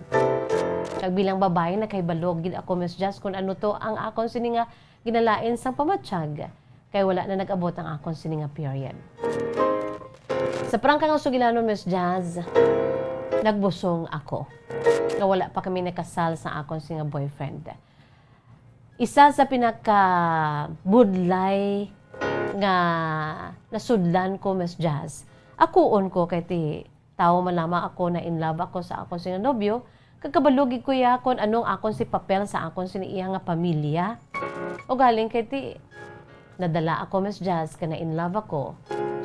Kag bilang babayi, nakahibalo gid ako, Miss Jazz, kung ano to ang akon sini nga ginalain sang pamatyag. Kay wala na nag-abot ang akon sini nga period. Sa prangka nga sugilanon, Miss Jazz, nagbusong ako nga wala pa kami nakasal sa akon sini nga boyfriend. Isa sa pinakabudlay nga nasudlan ko, Miss Jazz, akuon ko kay ti tawo man lamang ako, na in love ako sa akon sini nga nobyo, kag kabalo gid ko iya kon anong akon si papel sa akon sini iya nga pamilya. Ugaling kay ti nadala ako, Miss Jazz, kay na in love ako.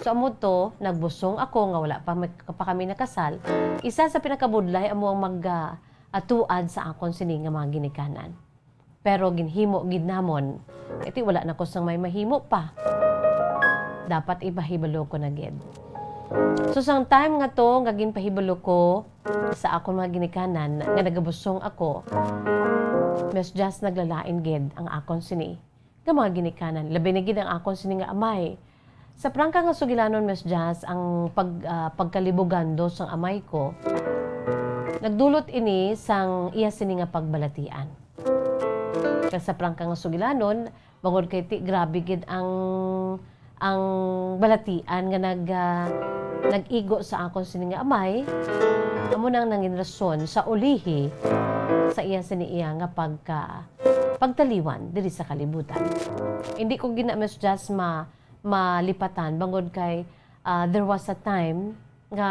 So, amo to, nagbusong ako nga wala pa, pa kami nakasal. Isa sa pinakabudlay amo ang mag, ah, atuad sa akon sini nga mga ginikanan. Pero ginhimo gid namon. Kay ti wala na ko sang may mahimo pa. Dapat ipahibalo ko na gid. So, sang time nga to nga ginpahibalo ko sa akon mga ginikanan nga nagabusong ako, Miss Jazz, naglalain gid ang akon sini nga mga ginikanan. Labi na gid ang akon sini nga amay. Sa prangka nga sugilanon, Miss Jazz, ang pag-, ah, pagkalibugando sang amay ko, nagdulot ini sang iya sini nga pagbalatian. Kag sa prangka nga sugilanon, bangod kay ti, grabe gid ang, ang balatian nga nag-, ah, nag-igo sa akon sini nga amay, amo nang nangin rason sa ulihi sa iya sini iya nga pagka-, pagtaliwan diri sa kalibutan. Hindi ko gina, Miss Jazz, ma-, malipatan, bangod kay, ah, there was a time nga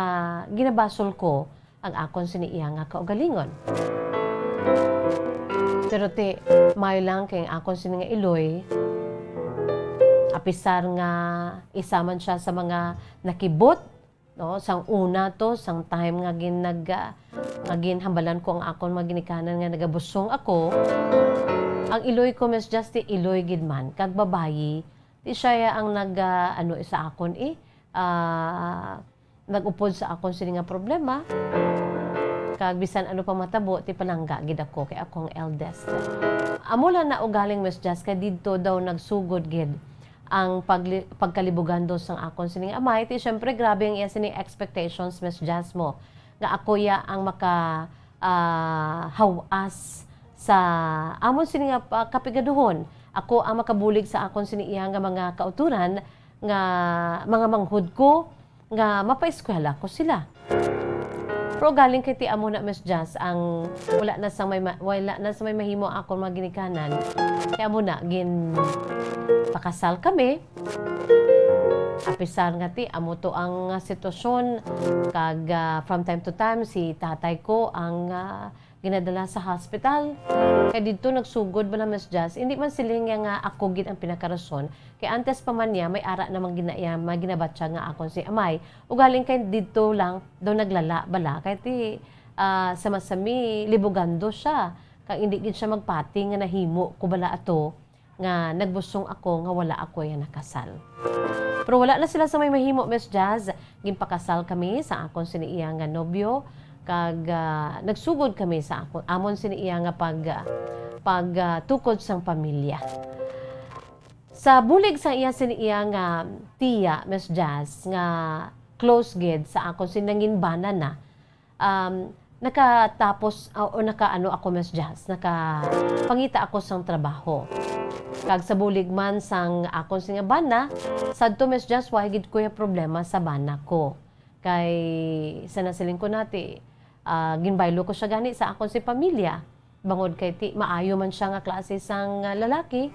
ginabasol ko ang akon sini iya nga kaugalingon. Pero ti, maayo lang kay ang akon sini nga iloy, apisar nga isa man siya sa mga nakibot, no, sang una to, sang time nga gin-, nag-, ah, nga ginhambalan ko ang akon mga ginikanan nga nagabusong ako, ang iloy ko, Miss Jazz, ti iloy gid man, kag babayi, ti siya ang nag-, ah, ano, sa akon, eh, ah, nag-upod sa akon sini nga problema. Kag bisan ano pa matabo, ti palangga gid ako kay ako ang eldest. Amo lang na ugaling, Miss Jazz, kay didto daw nagsugod gid ang pagli-, pagkalibugando sang akon sining amay. Ti, syempre, grabe ang iya sining expectations, Miss Jazz, mo, nga ako ya ang maka, ah, hawas sa amon sini nga pa-, kapigaduhon. Ako ang makabulig sa akon sini iya nga mga kauturan nga mga manghod ko, nga mapaeskwela ko sila. Pero galing kay ti amo na, Miss Jazz, ang wala na sa may ma-, wala na sa may mahimo akon mga ginikanan. Kaya amo na, gin pakasal kami. Apisar nga ti, amo to ang, ah, sitwasyon. Kag, ah, from time to time, si tatay ko ang, ah, ginadala sa hospital. Kay didto nagsugod bala, Miss Jazz, hindi man siling nga, nga ako gid ang pinakarason. Kay antes pa man niya, may ara namang gina-, iya, may ginabatyag nga akon si amay. Ugaling kay didto lang daw naglala bala. Kay ti, ah, sa masami, libugando siya. Kag hindi gid siya magpati nga nahimo ko bala ato nga nagbusong ako nga wala ako iya nakasal. Pero wala na sila sa may mahimo, Miss Jazz. Ginpakasal kami sa akon sini iya nga nobyo, kag, ah, nagsugod kami sa akon, amon sini iya nga pag, ah, pag, ah, tukod sang pamilya. Sa bulig sa iya sini iya nga tiya, Miss Jazz, nga close gid sa akon sini nangin bana na, um, nakatapos, uh, o nakaano ako, Miss Jazz, nakapangita ako sang trabaho. Kag sa bulig man sang akon sini nga bana, sadto, Miss Jazz, wa gid ko ya problema sa bana ko. Kay sa nasiling ko na ti, ah, ginbaylo ko siya gani sa akon si pamilya. Bangod kay ti, maayo man siya nga klase sang, ah, lalaki.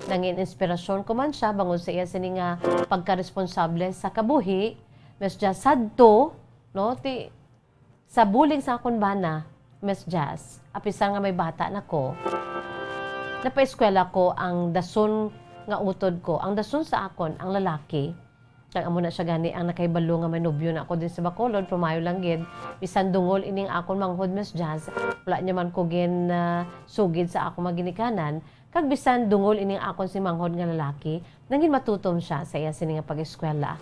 Nangin inspirasyon ko man siya bangod sa iya sini nga pagkaresponsable sa kabuhi. Miss Jazz, sadto, no, ti, sa bulig sa akon bana, Miss Jazz, apisar nga may bata na ko, napaeskwela ko ang dason nga utod ko, ang dason sa akon, ang lalaki. Kag amo na siya gani ang nakahibalo nga may nobyo na ako din sa Bacolod, pero maayo lang gid, bisan dungol ining akon manghod, Miss Jazz, wala niya man ko gin, ah, sugid sa akong mga ginikanan. Kag bisan dungol ining akon si manghod nga lalaki, nangin matutom siya sa iya sini nga pag-eskwela.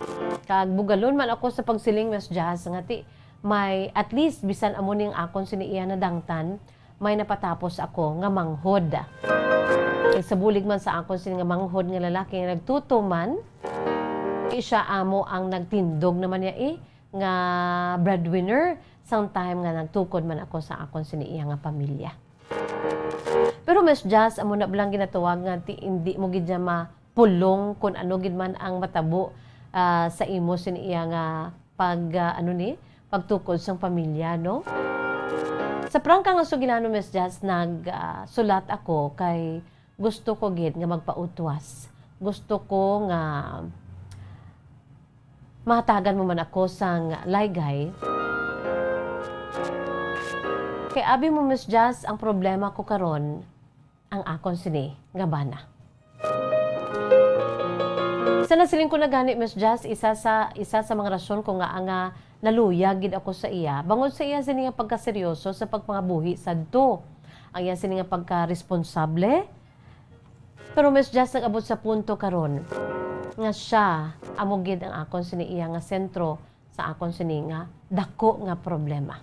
Kag bugalon man ako sa pagsiling, Miss Jazz, nga ti, may, at least, bisan amo ning akon sini iya nadangtan, may napatapos ako nga manghod. Kag sa bulig man sa akon sini nga manghod nga lalaki nga nagtutuman, di siya amo ang nagtindog naman niya, eh, nga breadwinner sang time nga nagtukod man ako sa akon sini iya nga pamilya. Pero, Miss Jazz, amo na bala ang ginatawag nga ti-, hindi mo gid niya mapulong kung ano gid man ang matabo, ah, sa imo sini iya nga pag, ah, ano ni, pagtukod sang pamilya, no? Sa prangka nga sugilanon, Miss Jazz, nag, ah, sulat ako kay gusto ko gid nga magpautwas. Gusto ko nga mahatagan mo man ako sang laygay. Kay abi mo, Miss Jazz, ang problema ko karon, ang akon sini nga bana. Sa nasiling ko na gani, Miss Jazz, isa sa, isa sa mga rason ko nga, nga naluyag gid ako sa iya, bangod sa iya sini nga pagkaseryoso sa pagpangabuhi sadto. Ang iya sini nga pagkaresponsable. Pero, Miss Jazz, nag-abot sa punto karon nga siya amo gid ang akon sini iya nga sentro sa akon sini nga dako nga problema.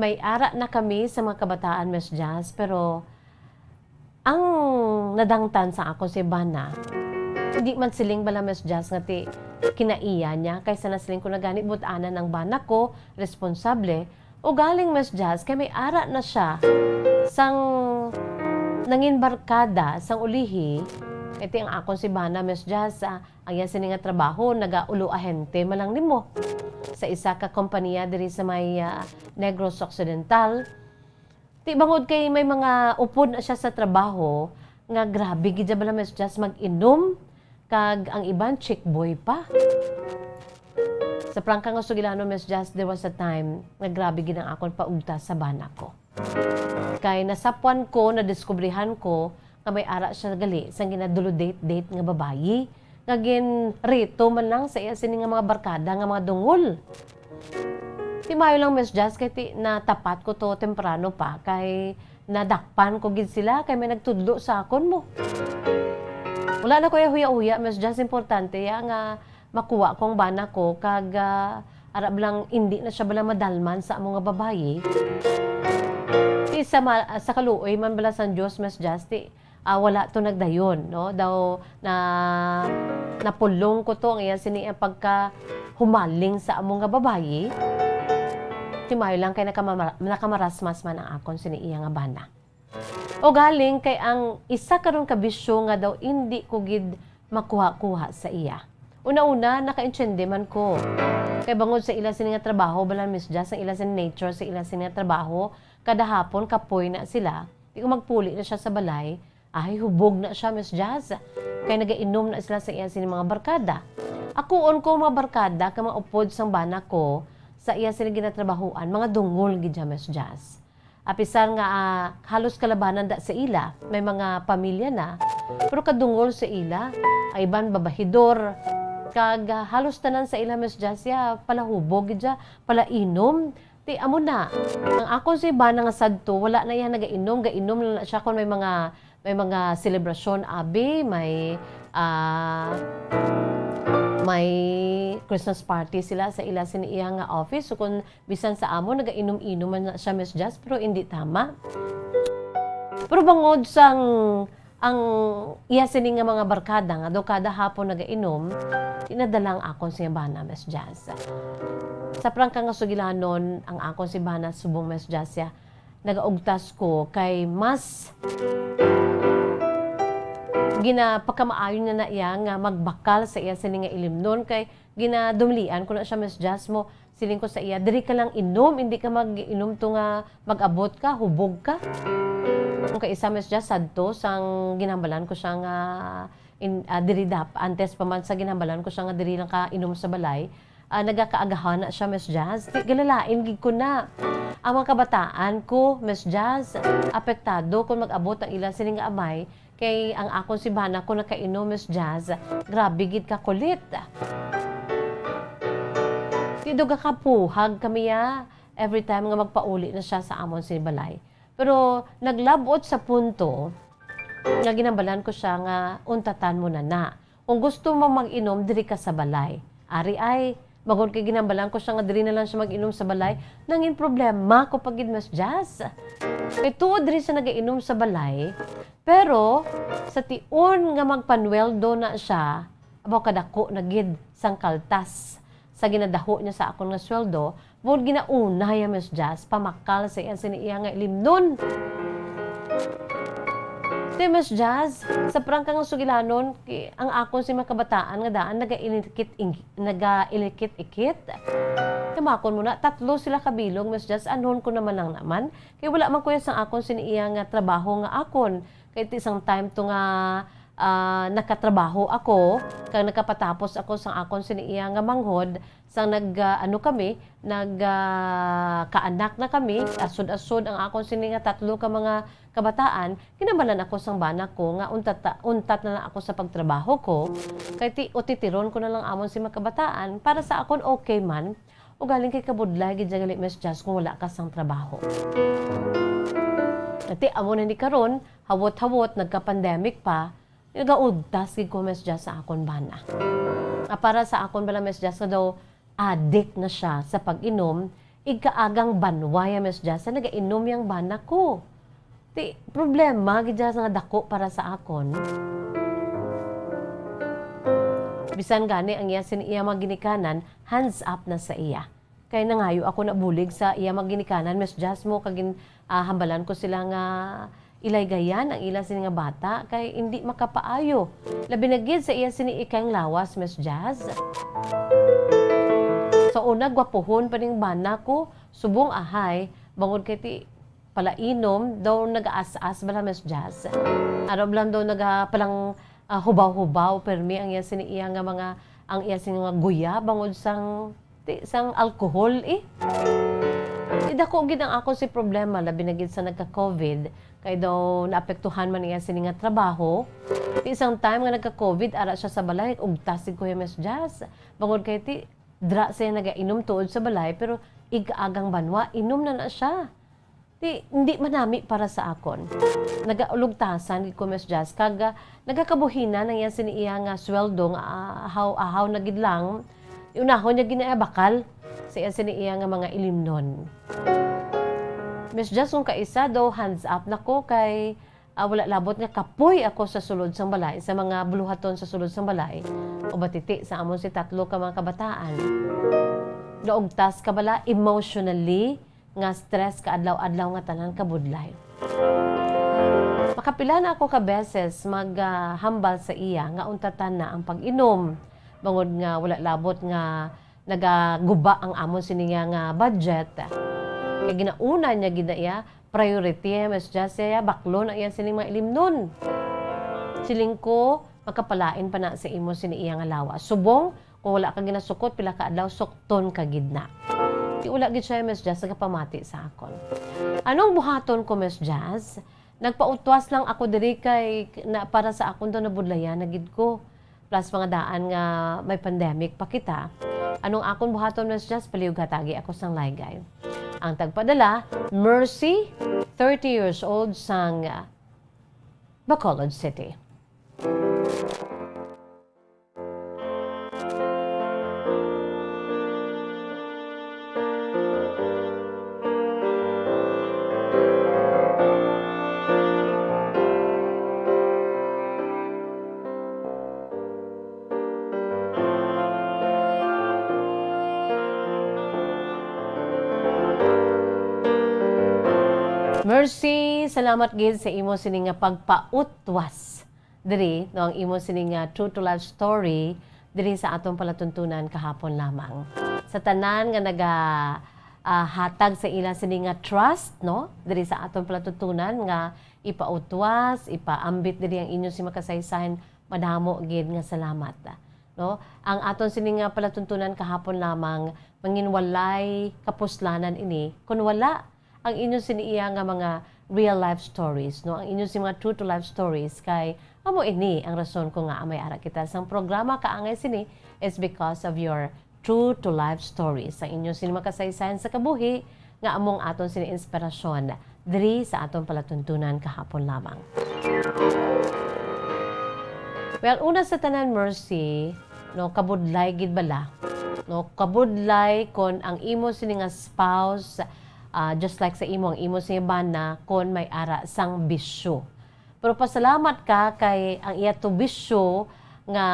May ara na kami sa mga kabataan, Miss Jazz, pero ang nadangtan sa akon si bana, hindi man siling bala, Miss Jazz, nga ti kinaiya niya, kay sa nasiling ko na gani, but-anan ang bana ko, responsable. Ugaling, Miss Jazz, kay may ara na siya sang nangin barkada sang ulihi, kay ti ang akon si bana, Miss Jazz, ah, ang iya sini nga trabaho, nagaulo ahente man lang nimo sa isa ka kompanya diri sa may, ah, Negros Occidental. Ti bangod kay may mga upod na siya sa trabaho, nga grabe gid siya bala, Miss Jazz, mag-inom, kag ang iban, chick boy pa. Sa prangka nga sugilanon, Miss Jazz, there was a time nga grabe gid ang akon paugta sa bana ko. Kay nasapwan ko, nadiskubrihan ko nga may ara siya gali sang ginadulodate-date nga babayi, nga ginreto man lang sa iya sini nga mga barkada nga mga dungol. Ti maayo lang, Miss Jazz, kay ti natapat ko to temprano pa, kay nadakpan ko gid sila, kay may nagtudlo sa akon mo. Wala na ko iya huya-huya, Miss Jazz, importante ya nga makuha ko ang bana ko, kag, ah, Ara bala nga indi na siya bala madalman sa amo nga babayi. Ti sa ma-, sa kaluoy man bala sang Dios, Miss Jazz, ti, ah, wala to nagdayon, no? Daw na, napulong ko to ang iya sini ang pagkahumaling sa amo nga babayi. Ti maayo lang kay nakamamara-, nakamarasmas man ang akon sini iya nga bana. Ugaling kay ang isa karon ka bisyo nga daw indi ko gid makuha-kuha sa iya. Una-una, nakaintindi man ko. Kay bangod sa ila sini nga trabaho, bala, Miss Jazz, ang ila sini nature sa ila sini nga trabaho, kada hapon kapoy na sila. Di ko magpuli na siya sa balay, ay hubog na siya, Miss Jazz. Kay nagainom na sila sa iya sini mga barkada. Akuon ko mga barkada kay mga upod sang bana ko sa iya sini ginatrabahoan, mga dungol gid siya, Miss Jazz. Apisar nga, ah, halos kalabanan da sa ila, may mga pamilya na, pero kadungol sa ila, ay iban babahidor, kag, ah, halos tanan sa ila, Miss Jazz, ya, palahubog gid siya, palainom. Ti amo na, ang akon si bana nga sadto, wala na iya nagainom, gainom lang na siya kung may mga, may mga selebrasyon, abi, may, ah, may Christmas party sila sa ila sini iya nga office. So, kung bisan sa amo, nagainom-inom man na siya, Miss Jazz, pero hindi tama. Pero bangod sang ang iya sini nga mga barkada nga daw kada hapon nagainom, tinadala ang akon siya bana, Miss Jazz. Sa prangka nga sugilanon, ang akon si bana subong, Miss Jazz, ya, nagaugtas ko kay mas ginapakamaayo na na iya nga magbakal sa iya sini nga ilimnon kay ginadumlian ko na siya, Miss Jazz, mo. Siling ko sa iya, "Diri ka lang inom, hindi ka mag-inom to nga mag-abot ka, hubog ka." Kung kay isa, Miss Jazz, sadto sang ginhambalan ko siya nga in-, ah, diri dap-, antes pa man sa ginhambalan ko siya nga diri lang ka inom sa balay, ah, nagakaagahan na siya, Miss Jazz. Di, galalain gid ko na. Ang mga kabataan ko, Miss Jazz, apektado kung mag-abot ang ila sining nga amay, kay ang akon si bana ko nakainom, Miss Jazz, grabe gid ka kulit. Ti daw gakapuhag kami, ya, every time nga magpauli na siya sa amon sini balay. Pero naglab-ot sa punto nga ginhambalan ko siya nga untatan mo na na. Kung gusto mo mag-inom, diri ka sa balay. Ari ay, bangod kay ginhambalan ko siya nga diri na lang siya mag-inom sa balay, nangin problema ko pa gid, Miss Jazz. Kay tuod diri siya nagainom sa balay, pero sa tion nga magpanweldo na siya, abaw, kadako na gid sang kaltas sa ginadaho niya sa akon nga sweldo, bangod ginauna ya, Miss Jazz, pamakal sa iya sini iya nga ilimnon. Ti, Miss Jazz, sa prangka nga sugilanon, ki-, ang akon si mga kabataan nga daan nagailikit-, nagailikit-ikit. Kamakon mo na, tatlo sila kabilog, Miss Jazz, anhon ko naman lang naman. Kay wala man kuya sang akon sini iya nga trabaho nga akon. Kay ti sang time to nga, ah, nakatrabaho ako, kag nakapatapos ako sang akon sini iya nga manghod, sang nag, ah, ano kami, nag, ah, kaanak na kami, asod-asod ang akon sini nga tatlo ka mga kabataan, kinamalan ako sang bana ko nga untat, untat na lang ako sa pagtrabaho ko. Kay ti, utitiron ko na lang amon si mga kabataan, para sa akon okay man. Ugaling kay kabudlay gid gali, Miss Jazz, kung wala ka sang trabaho. Ti amo na ni karon, hawot-hawot, nagka-pandemic pa, nagaugtas gid ko, Miss Jazz, sa akon bana. Ah, para sa akon bala, Miss Jazz, nga daw adik na siya sa pag-inom, igkaagang banwa ya, Miss Jazz, sa nagainom yang bana ko. Ti, problema gid siya nga dako para sa akon. Bisan gani ang iya sin iya mga ginikanan, hands up na sa iya. Kay nangayo ako na bulig sa iya mga ginikanan, Miss Jazz, mo kag gin-, ah, hambalan ko sila nga ilaygayan ang ila sini nga bata kay indi makapaayo. Labi na gid sa iya sini ikay nga lawas, Miss Jazz. Sa una, gwapuhon pa ning bana ko, subong ahay, bangod kay ti palainom, daw nagaas-as bala, Miss Jazz. Araw lang daw naga-, palang, ah, hubaw-hubaw, permi ang iya sini iya nga mga, ang iya sini nga guya, bangod sang, ti, sang alcohol, eh. Ti dako gid ang ako si problema, labi na gid sa nagka-covid, kay daw naapektuhan man iya sini nga trabaho. Ti isang time nga nagka-covid, ara siya sa balay, ugtas gid ko ya, Miss Jazz. Bangod kay ti, dra siya nagainom tuod sa balay, pero igkaagang banwa, inom na na siya. Ti, hindi manami para sa akon. Nagaulugtasan gid ko, Miss Jazz, kag, ah, nagakabuhinan ang iya sini iya nga sweldo nga, ah, ahaw-ahaw na gid lang. Unahon niya gid na iya bakal sa iya sini iya nga mga ilimnon. Miss Jazz, kung kaisa daw, hands up na ko kay, ah, wala labot nga kapoy ako sa sulod sang balay, sa mga buluhaton sa sulod sang balay, o batiti sa amon si tatlo ka mga kabataan. Naugtas ka bala emotionally nga stress ka adlaw-adlaw nga tanan kabudlay. Makapila na ako ka beses mag, ah, hambal sa iya nga untatan na ang pag-inom, bangod nga wala labot nga nagaguba ang amon sini nga, nga budget. Kay ginauna niya gid na iya, priority, eh, Miss Jazz, iya, baklon ang iya sining mga ilimnon. Siling ko, makapalain pa na sa imo sini iya nga lawas. Subong, kung wala ka ginasukot, pila ka adlaw, sukton ka gid na. Di wala gid siya, Miss Jazz, nagapamati sa akon. Anong buhaton ko, Miss Jazz? Nagpautwas lang ako diri kay na, para sa akon daw nabudlayan na gid ko. Plus mga daan nga may pandemic pa kita. Anong akon buhaton, Miss Jazz? Palihog hatagi ako sang laygay. Ang tagpadala, Mercy, thirty years old, sang, ah, Bacolod City. Mercy, salamat gid sa imo sini nga pagpautwas diri, no, ang imo sini nga true to life story diri sa aton palatuntunan kahapon lamang. Sa tanan nga naga, ah, hatag sa ila sini nga trust, no, diri sa aton palatuntunan nga ipautwas, ipaambit diri ang inyo si makasaysayan, madamo gid nga salamat, no. Ang aton sini nga palatuntunan kahapon lamang, manginwalay kapuslanan ini kun wala ang inyo sini iya nga mga real life stories, no? Ang inyo sini mga true to life stories, kay amo ini ang rason ko nga may ara kita sang programa kaangay sini is because of your true to life stories. Ang inyo sini mga kasaysayan sa kabuhi nga among aton sini inspirasyon diri sa aton palatuntunan kahapon lamang. Well, una sa tanan, Mercy, no, kabudlay gid bala, no, kabudlay kon ang imo sini nga spouse, ah, just like sa imo, ang imo sini bana kon may ara sang bisyo. Pero pasalamat ka kay ang iya to bisyo nga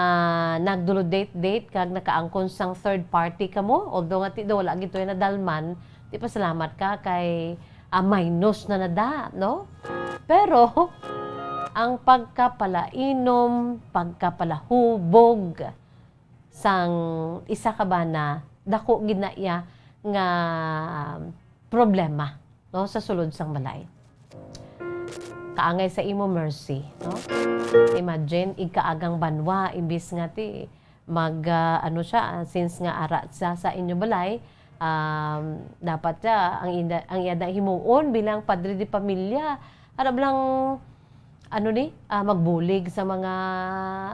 nagdulo date-date kag nakaangkon sang third party kamo, although nga ti daw wala gid to nadalman, ti pasalamat ka kay, ah, minus na nada, no? Pero ang pagkapalainom, pagkapalahubog sang isa ka bana, dako gid na iya nga problema, no, sa sulod sang balay. Kaangay sa imo, Mercy, no? Imagine, igkaagang banwa, imbis nga ti mag, ah, ano siya, ah, since nga ara siya sa inyo balay, um, dapat siya, ang ina-, ang iya na himuon bilang padre de pamilya. Harap lang, ano ni, ah, magbulig sa mga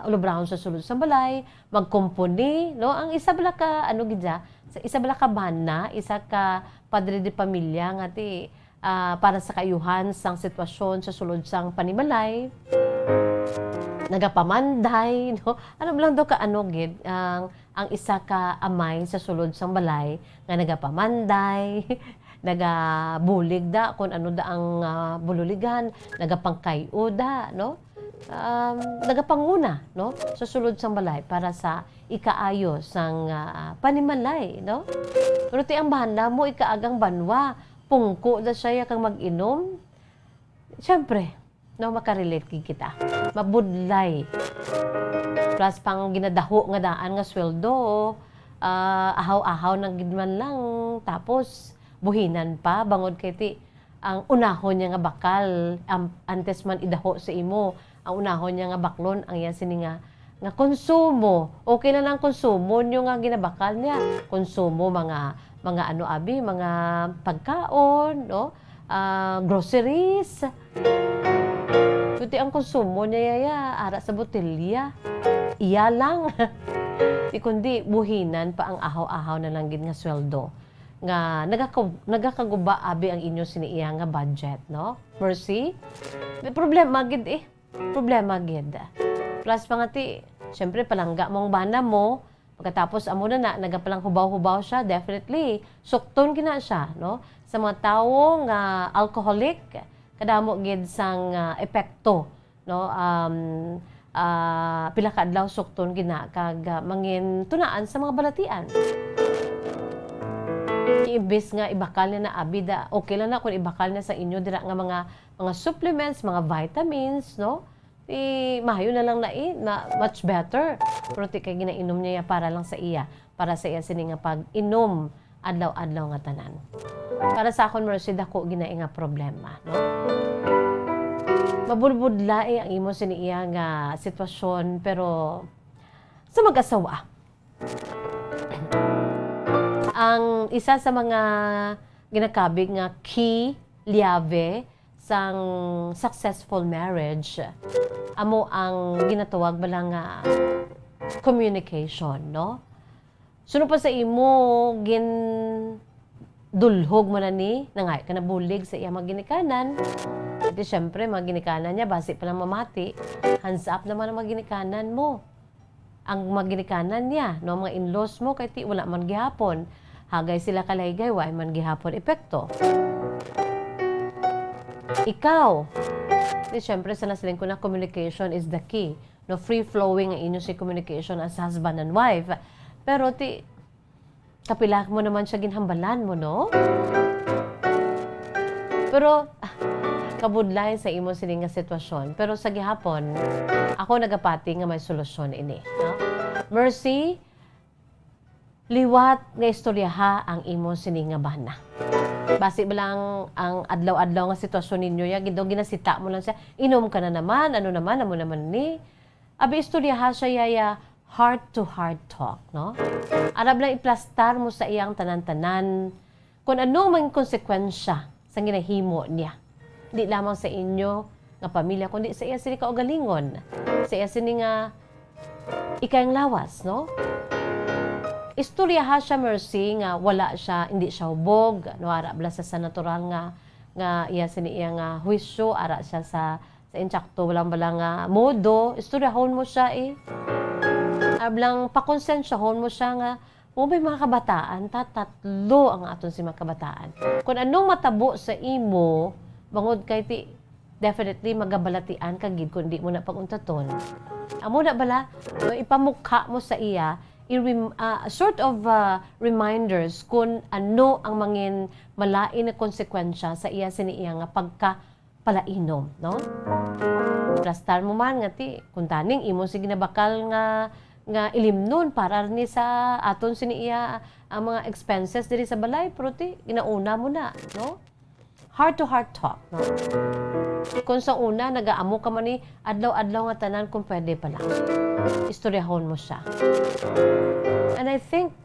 ulubrahon sa sulod sa balay, magkumpuni, no? Ang isa bala ka, ano gid siya, sa isa bala ka bana, isa ka padre de pamilya nga ti, ah, para sa kaayuhan sang sitwasyon sa sulod sang panimalay, nagapamanday, no? Ano lang daw ka ano gid, ang, ang isa ka amay sa sulod sang balay nga nagapamanday, nagabulig da kung ano da ang, ah, bululigan, nagapangkay-o da, no? Um, nagapanguna, no? Sa sulod sang balay para sa ikaayo sang, ah, panimalay, no? Pero ti ang bana mo, ikaagang banwa, pungko na siya ya kang mag-inom. Siyempre, no, makarelate gid kita. Mabudlay. Plus pang ginadaho nga daan nga sweldo, ah, ahaw-ahaw na gid man lang. Tapos, buhinan pa, bangod kay ti, ang unahon niya nga bakal, am-, antes man idaho sa imo, ang unahon niya nga baklon, ang iya sini nga, nga konsumo. Okay na lang konsumo niyo nga ginabakal niya. Konsumo mga, mga ano, abi, mga pagkaon, no? Ah, groceries. Kundi ang konsumo niya, yaya, ara sa botelya. Iya lang. Di kundi, buhinan pa ang ahaw-ahaw na lang gid nga sweldo. Nga nagaka-, nagakaguba, abi, ang inyo sini iya nga budget, no? Mercy? May problema gid, eh. Problema gid. Plus pa nga ti, syempre, palangga mo ang bana mo, Katapos amo na na, nagapalang hubaw-hubaw siya, definitely, sukton gina siya, no? Sa mga tawo nga alcoholic, kadamo gid sang, ah, epekto, no? Um, ah, pila ka adlaw sukton gina kag, ah, mangin tunaan sa mga balatian. Imbis nga ibakal niya na, abi da, okay lang na kung ibakal niya sa inyo dira nga mga, mga supplements, mga vitamins, no? Di, maayo na lang na, eh, na much better. Pero ti kay ginainom niya para lang sa iya, para sa iya sini nga pag-inom adlaw-adlaw nga tanan. Para sa akon, Mercy, dako gina nga problema, no? Mabudbudla, eh, ang imo sini iya nga sitwasyon, pero sa mag-asawa, ang isa sa mga ginakabig nga key, llave, sang successful marriage, amo ang ginatawag bala nga communication, no? Suno pa sa imo, gindulhog mo na ni, nangayo ka na bulig sa iya mga ginikanan. Di, siyempre, mga ginikanan niya, basi pa lang mamati, hands up naman ang mga ginikanan mo. Ang mga ginikanan niya, no, mga in-laws mo, kay ti, wala man gihapon. Hagay sila kalaygay, wa man gihapon epekto. Ikaw, di, syempre, sa nasiling ko na communication is the key. No, free-flowing ang inyo si communication as husband and wife. Pero ti, kapila mo naman siya ginhambalan mo, no? Pero, ah, kabudlay sa imo sini nga sitwasyon. Pero sa gihapon, ako nagapati nga may solusyon ini, no? Mercy, liwat nga istoryaha ang imo sini nga bana. Basi ba lang ang adlaw-adlaw nga sitwasyon ninyo, ya, gido ginasita mo lang siya, "Inom ka na naman, ano naman, amo naman ni." Abi, istoryaha siya, yaya, heart to heart talk, no? Arab lang iplastar mo sa iyang tanan-tanan kung ano ang mga konsekwensya sa ginahimo niya. Di lamang sa inyo nga pamilya, kundi sa iya sini kaugalingon, sa iya sini nga ikayang lawas, no? Istoryaha siya, Mercy, nga wala siya, hindi siya hubog, no? Ara bala sa, sa natural nga, nga iya sini iya nga huisyo, ara siya sa sa insakto lang bala nga modo, istoryahon mo siya, eh. Ablang pakonsensyahon mo siya nga, "Mo may mga kabataan, ta, tatlo ang aton si mga kabataan." Kung anong matabo sa imo, bangod kay ti, definitely magabalatian ka gid kung di mo na pag-untaton. Amo na bala, no, ipamukha mo sa iya, i-rem-, ah, sort of, ah, reminders kung ano ang mangin malain na konsekwensya sa iya sini iya nga pagka palainom, no? Plastar mo man nga ti, kung taning imo si ginabakal nga, nga ilimnon para ni sa aton sini iya ang mga expenses diri sa balay, pero ti, ginauna mo na, no? Heart to heart talk, no? Kung sa una, nagaamo ka man ni adlaw-adlaw nga tanan, kung pwede pa lang, istoryahon mo siya. And I think,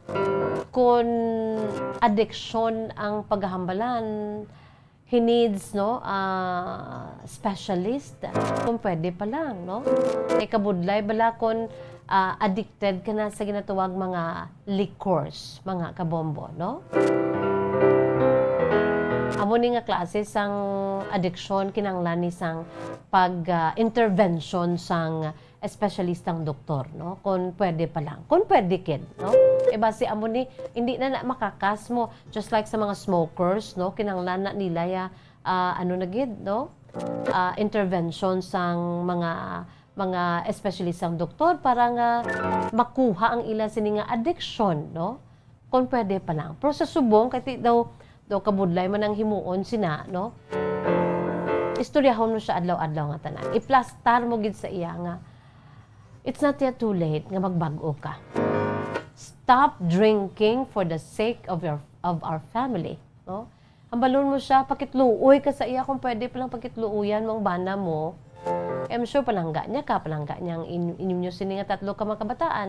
kung addiction ang paghambalan, he needs, no, ah, specialist, kung pwede pa lang, no? Kay kabudlay bala kung, ah, addicted ka na sa ginatawag mga liquors, mga kabombo, no? Amo ni nga klase sang addiction, kinahanglan ni sang pag, ah, intervention sang espesyalistang doktor, no? Kung pwede pa lang. Kung pwede, kid, no? E basi amo ni, hindi na, na makakas mo. Just like sa mga smokers, no? Kinahanglan na nila ya, ah, ano na gid, no? Ah, intervention sang mga, mga espesyalistang doktor para nga makuha ang ila sini nga addiction, no? Kung pwede pa lang. Pero sa subong, kay ti daw, daw kabudlay man ang himuon sina, no? Istoryahon mo siya adlaw-adlaw nga tanan. Iplastar mo gid sa iya nga, it's not yet too late nga magbag-o ka. Stop drinking for the sake of your, of our family, no? Hambalon mo siya, pakitluoy ka sa iya kung pwede pa lang pakitluoyan mo ang bana mo. I'm sure palangga niya ka, palangga niya ang in-, inyo sini nga tatlo ka mga kabataan.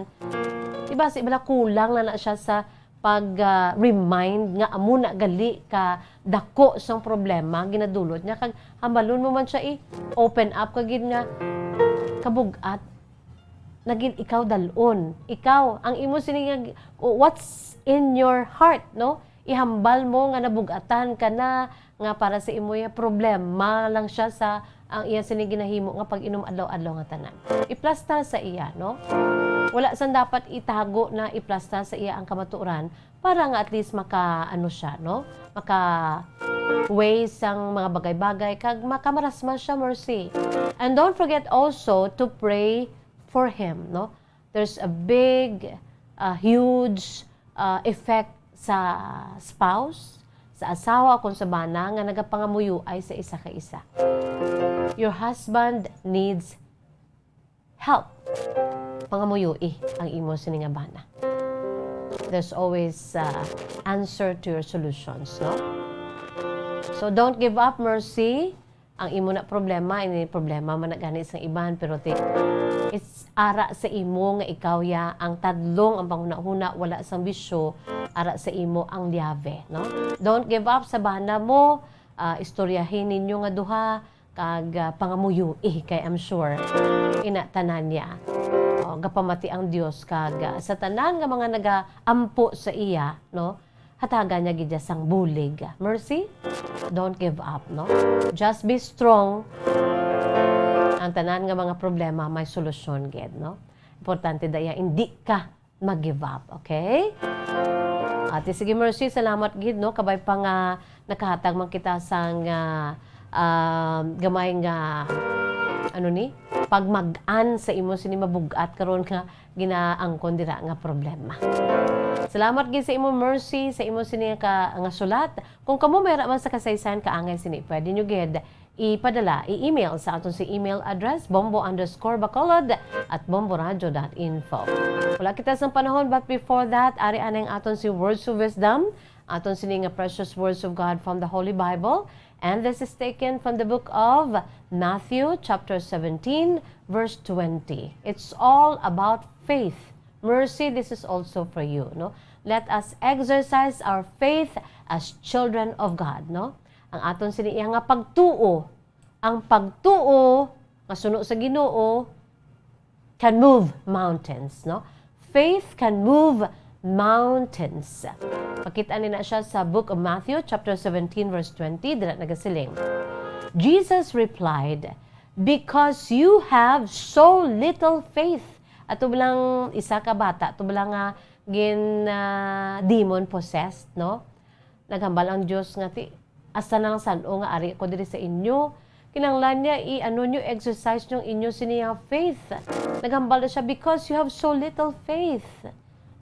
Di ba, si bala kulang na na siya sa pag, ah, remind nga amo na gali ka dako sang problema ginadulot niya, kag hambalon mo man siya, i-open up ka gid nga kabug-at na gid ikaw dal-on. Ikaw, ang imo sini nga, what's in your heart, no? Ihambal mo nga nabug-atan ka na, nga para sa imo ya problema lang siya sa ang iya sini ginahimo nga pag-inom adlaw-adlaw nga tanan. Iplastar sa iya, no? Wala sang dapat itago na iplastar sa iya ang kamatuoran para nga at least maka, ano siya, no? Maka-weigh sang mga bagay-bagay kag makamarasmas siya, Mercy. And don't forget also to pray for him, no? There's a big, uh, huge, uh, effect sa spouse, sa asawa o kung sa bana nga nagapangamuyoay sa isa ka isa. Your husband needs help. Pangamuyoi ang imo sini nga bana. There's always, uh, answer to your solutions, no? So don't give up, Mercy. Ang imo na problema, ini problema man na gani sang iban, pero ti-, it's ara sa imo nga ikaw ya ang tadlong, ang panghunahuna, wala sang bisyo, ara sa imo ang liyave, no? Don't give up sa bana mo, ah, istoryahin ninyo nga duha, kag, ah, pangamuyoi, kay I'm sure, ina tanan niya. O, gapamati ang Dios, kag, ah, sa tanan nga mga nagaampo sa iya, no? Hatagan niya gid siya sang bulig. Mercy, don't give up, no? Just be strong. Ang tanan nga mga problema may solusyon gid, no? Importante da iya, hindi ka mag-give up, okay? Ate, sige, Mercy, salamat gid, no? Kabay pa nga nakahatag man kita sang, ah, ah, gamay nga, ano ni? Pagmag-an sa imo sini mabug-at karon nga ginaangkon dira nga problema. Salamat gid sa imo, Mercy, sa imo sini ka, nga sulat. Kung kamo may ra man sa kasaysayan kaangay sini, pwede nyo gid ipadala, i-email sa aton si email address, bombo underscore bacolod at bomboradio dot info. Wala kita sang panahon, but before that, ari anay ang aton si Words of Wisdom, aton sini nga precious words of God from the Holy Bible. And this is taken from the book of Matthew, chapter seventeen, verse twenty. It's all about faith. Mercy, this is also for you, no? Let us exercise our faith as children of God, no? Ang aton sini iya nga pagtuo, ang pagtuo nga suno sa Ginoo can move mountains, no? Faith can move mountains. Makita ni na siya sa Book of Matthew, chapter seventeen, verse twenty, dira nagasiling, Jesus replied, "Because you have so little faith." Ato ba lang isa ka bata, ato ba lang nga gin, ah, demon possessed, no? Naghambal ang Dios nga, "Ti, asa na lang san-o nga ari ko diri sa inyo? Kinahanglan niya i-ano niyo, exercise niyo ang inyo sini nga faith." Naghambal na siya, "Because you have so little faith."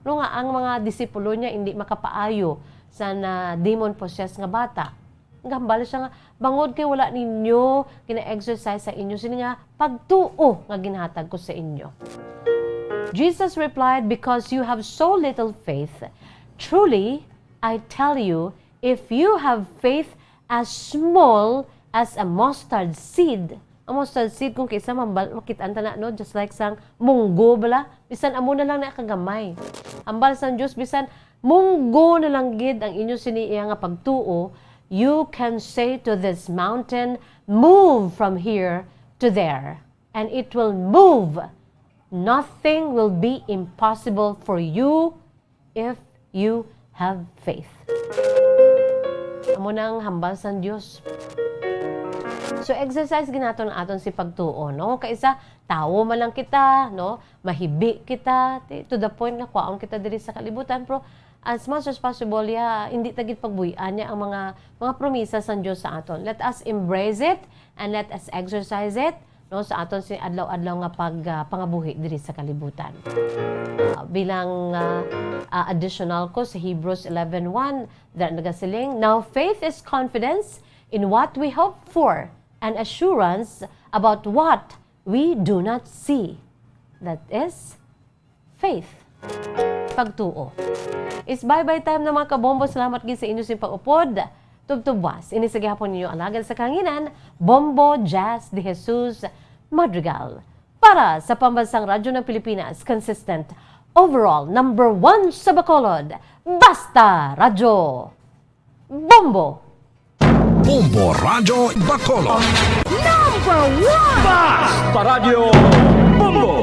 No nga ang mga disipulo niya hindi makapaayo sa na demon possessed nga bata. Naghambal siya nga, "Bangod kay wala ninyo gina-exercise sa inyo sini nga pagtuo nga ginhatag ko sa inyo." Jesus replied, "Because you have so little faith. Truly, I tell you, if you have faith as small as a mustard seed," ang mustard seed, kung kaisa mambal-, makit-an ta na, no? Just like sang munggo bala. Bisan amo na lang na kagamay. Hambal sang Dios, bisan munggo na lang gid ang inyo sini iya nga pagtuo, you can say to this mountain, "Move from here to there," and it will move. Nothing will be impossible for you if you have faith. Amo nang hambal sang Dios. So, exercise gid naton ang aton si pagtuo, no? Kaisa, tawo man lang kita, no? Mahibi kita, ti-, to the point nga kwaon kita diri sa kalibutan, pero as much as possible, ya, hindi ta gid pagbuy-an niya ang mga, mga promisa sang Dios sa aton. Let us embrace it and let us exercise it, no, sa aton si adlaw-adlaw nga pag, ah, pangabuhi diri sa kalibutan. Ah, bilang, ah, ah, additional ko sa Hebrews eleven one, dira nagasiling, "Now faith is confidence in what we hope for and assurance about what we do not see." That is faith. Pagtuo. It's bye-bye time na, mga kabombo. Salamat gid sa inyo sing pag-upod. Tubtubwas. Ini sa gihapon ninyo alagad sa kahanginan, Bombo Jazz de Jesus Madrigal. Para sa Pambansang Radyo ng Pilipinas, consistent, overall, number one sa Bacolod. Basta Radyo! Bombo! Bombo Radyo Bacolod. Number one! Basta Radyo Bombo!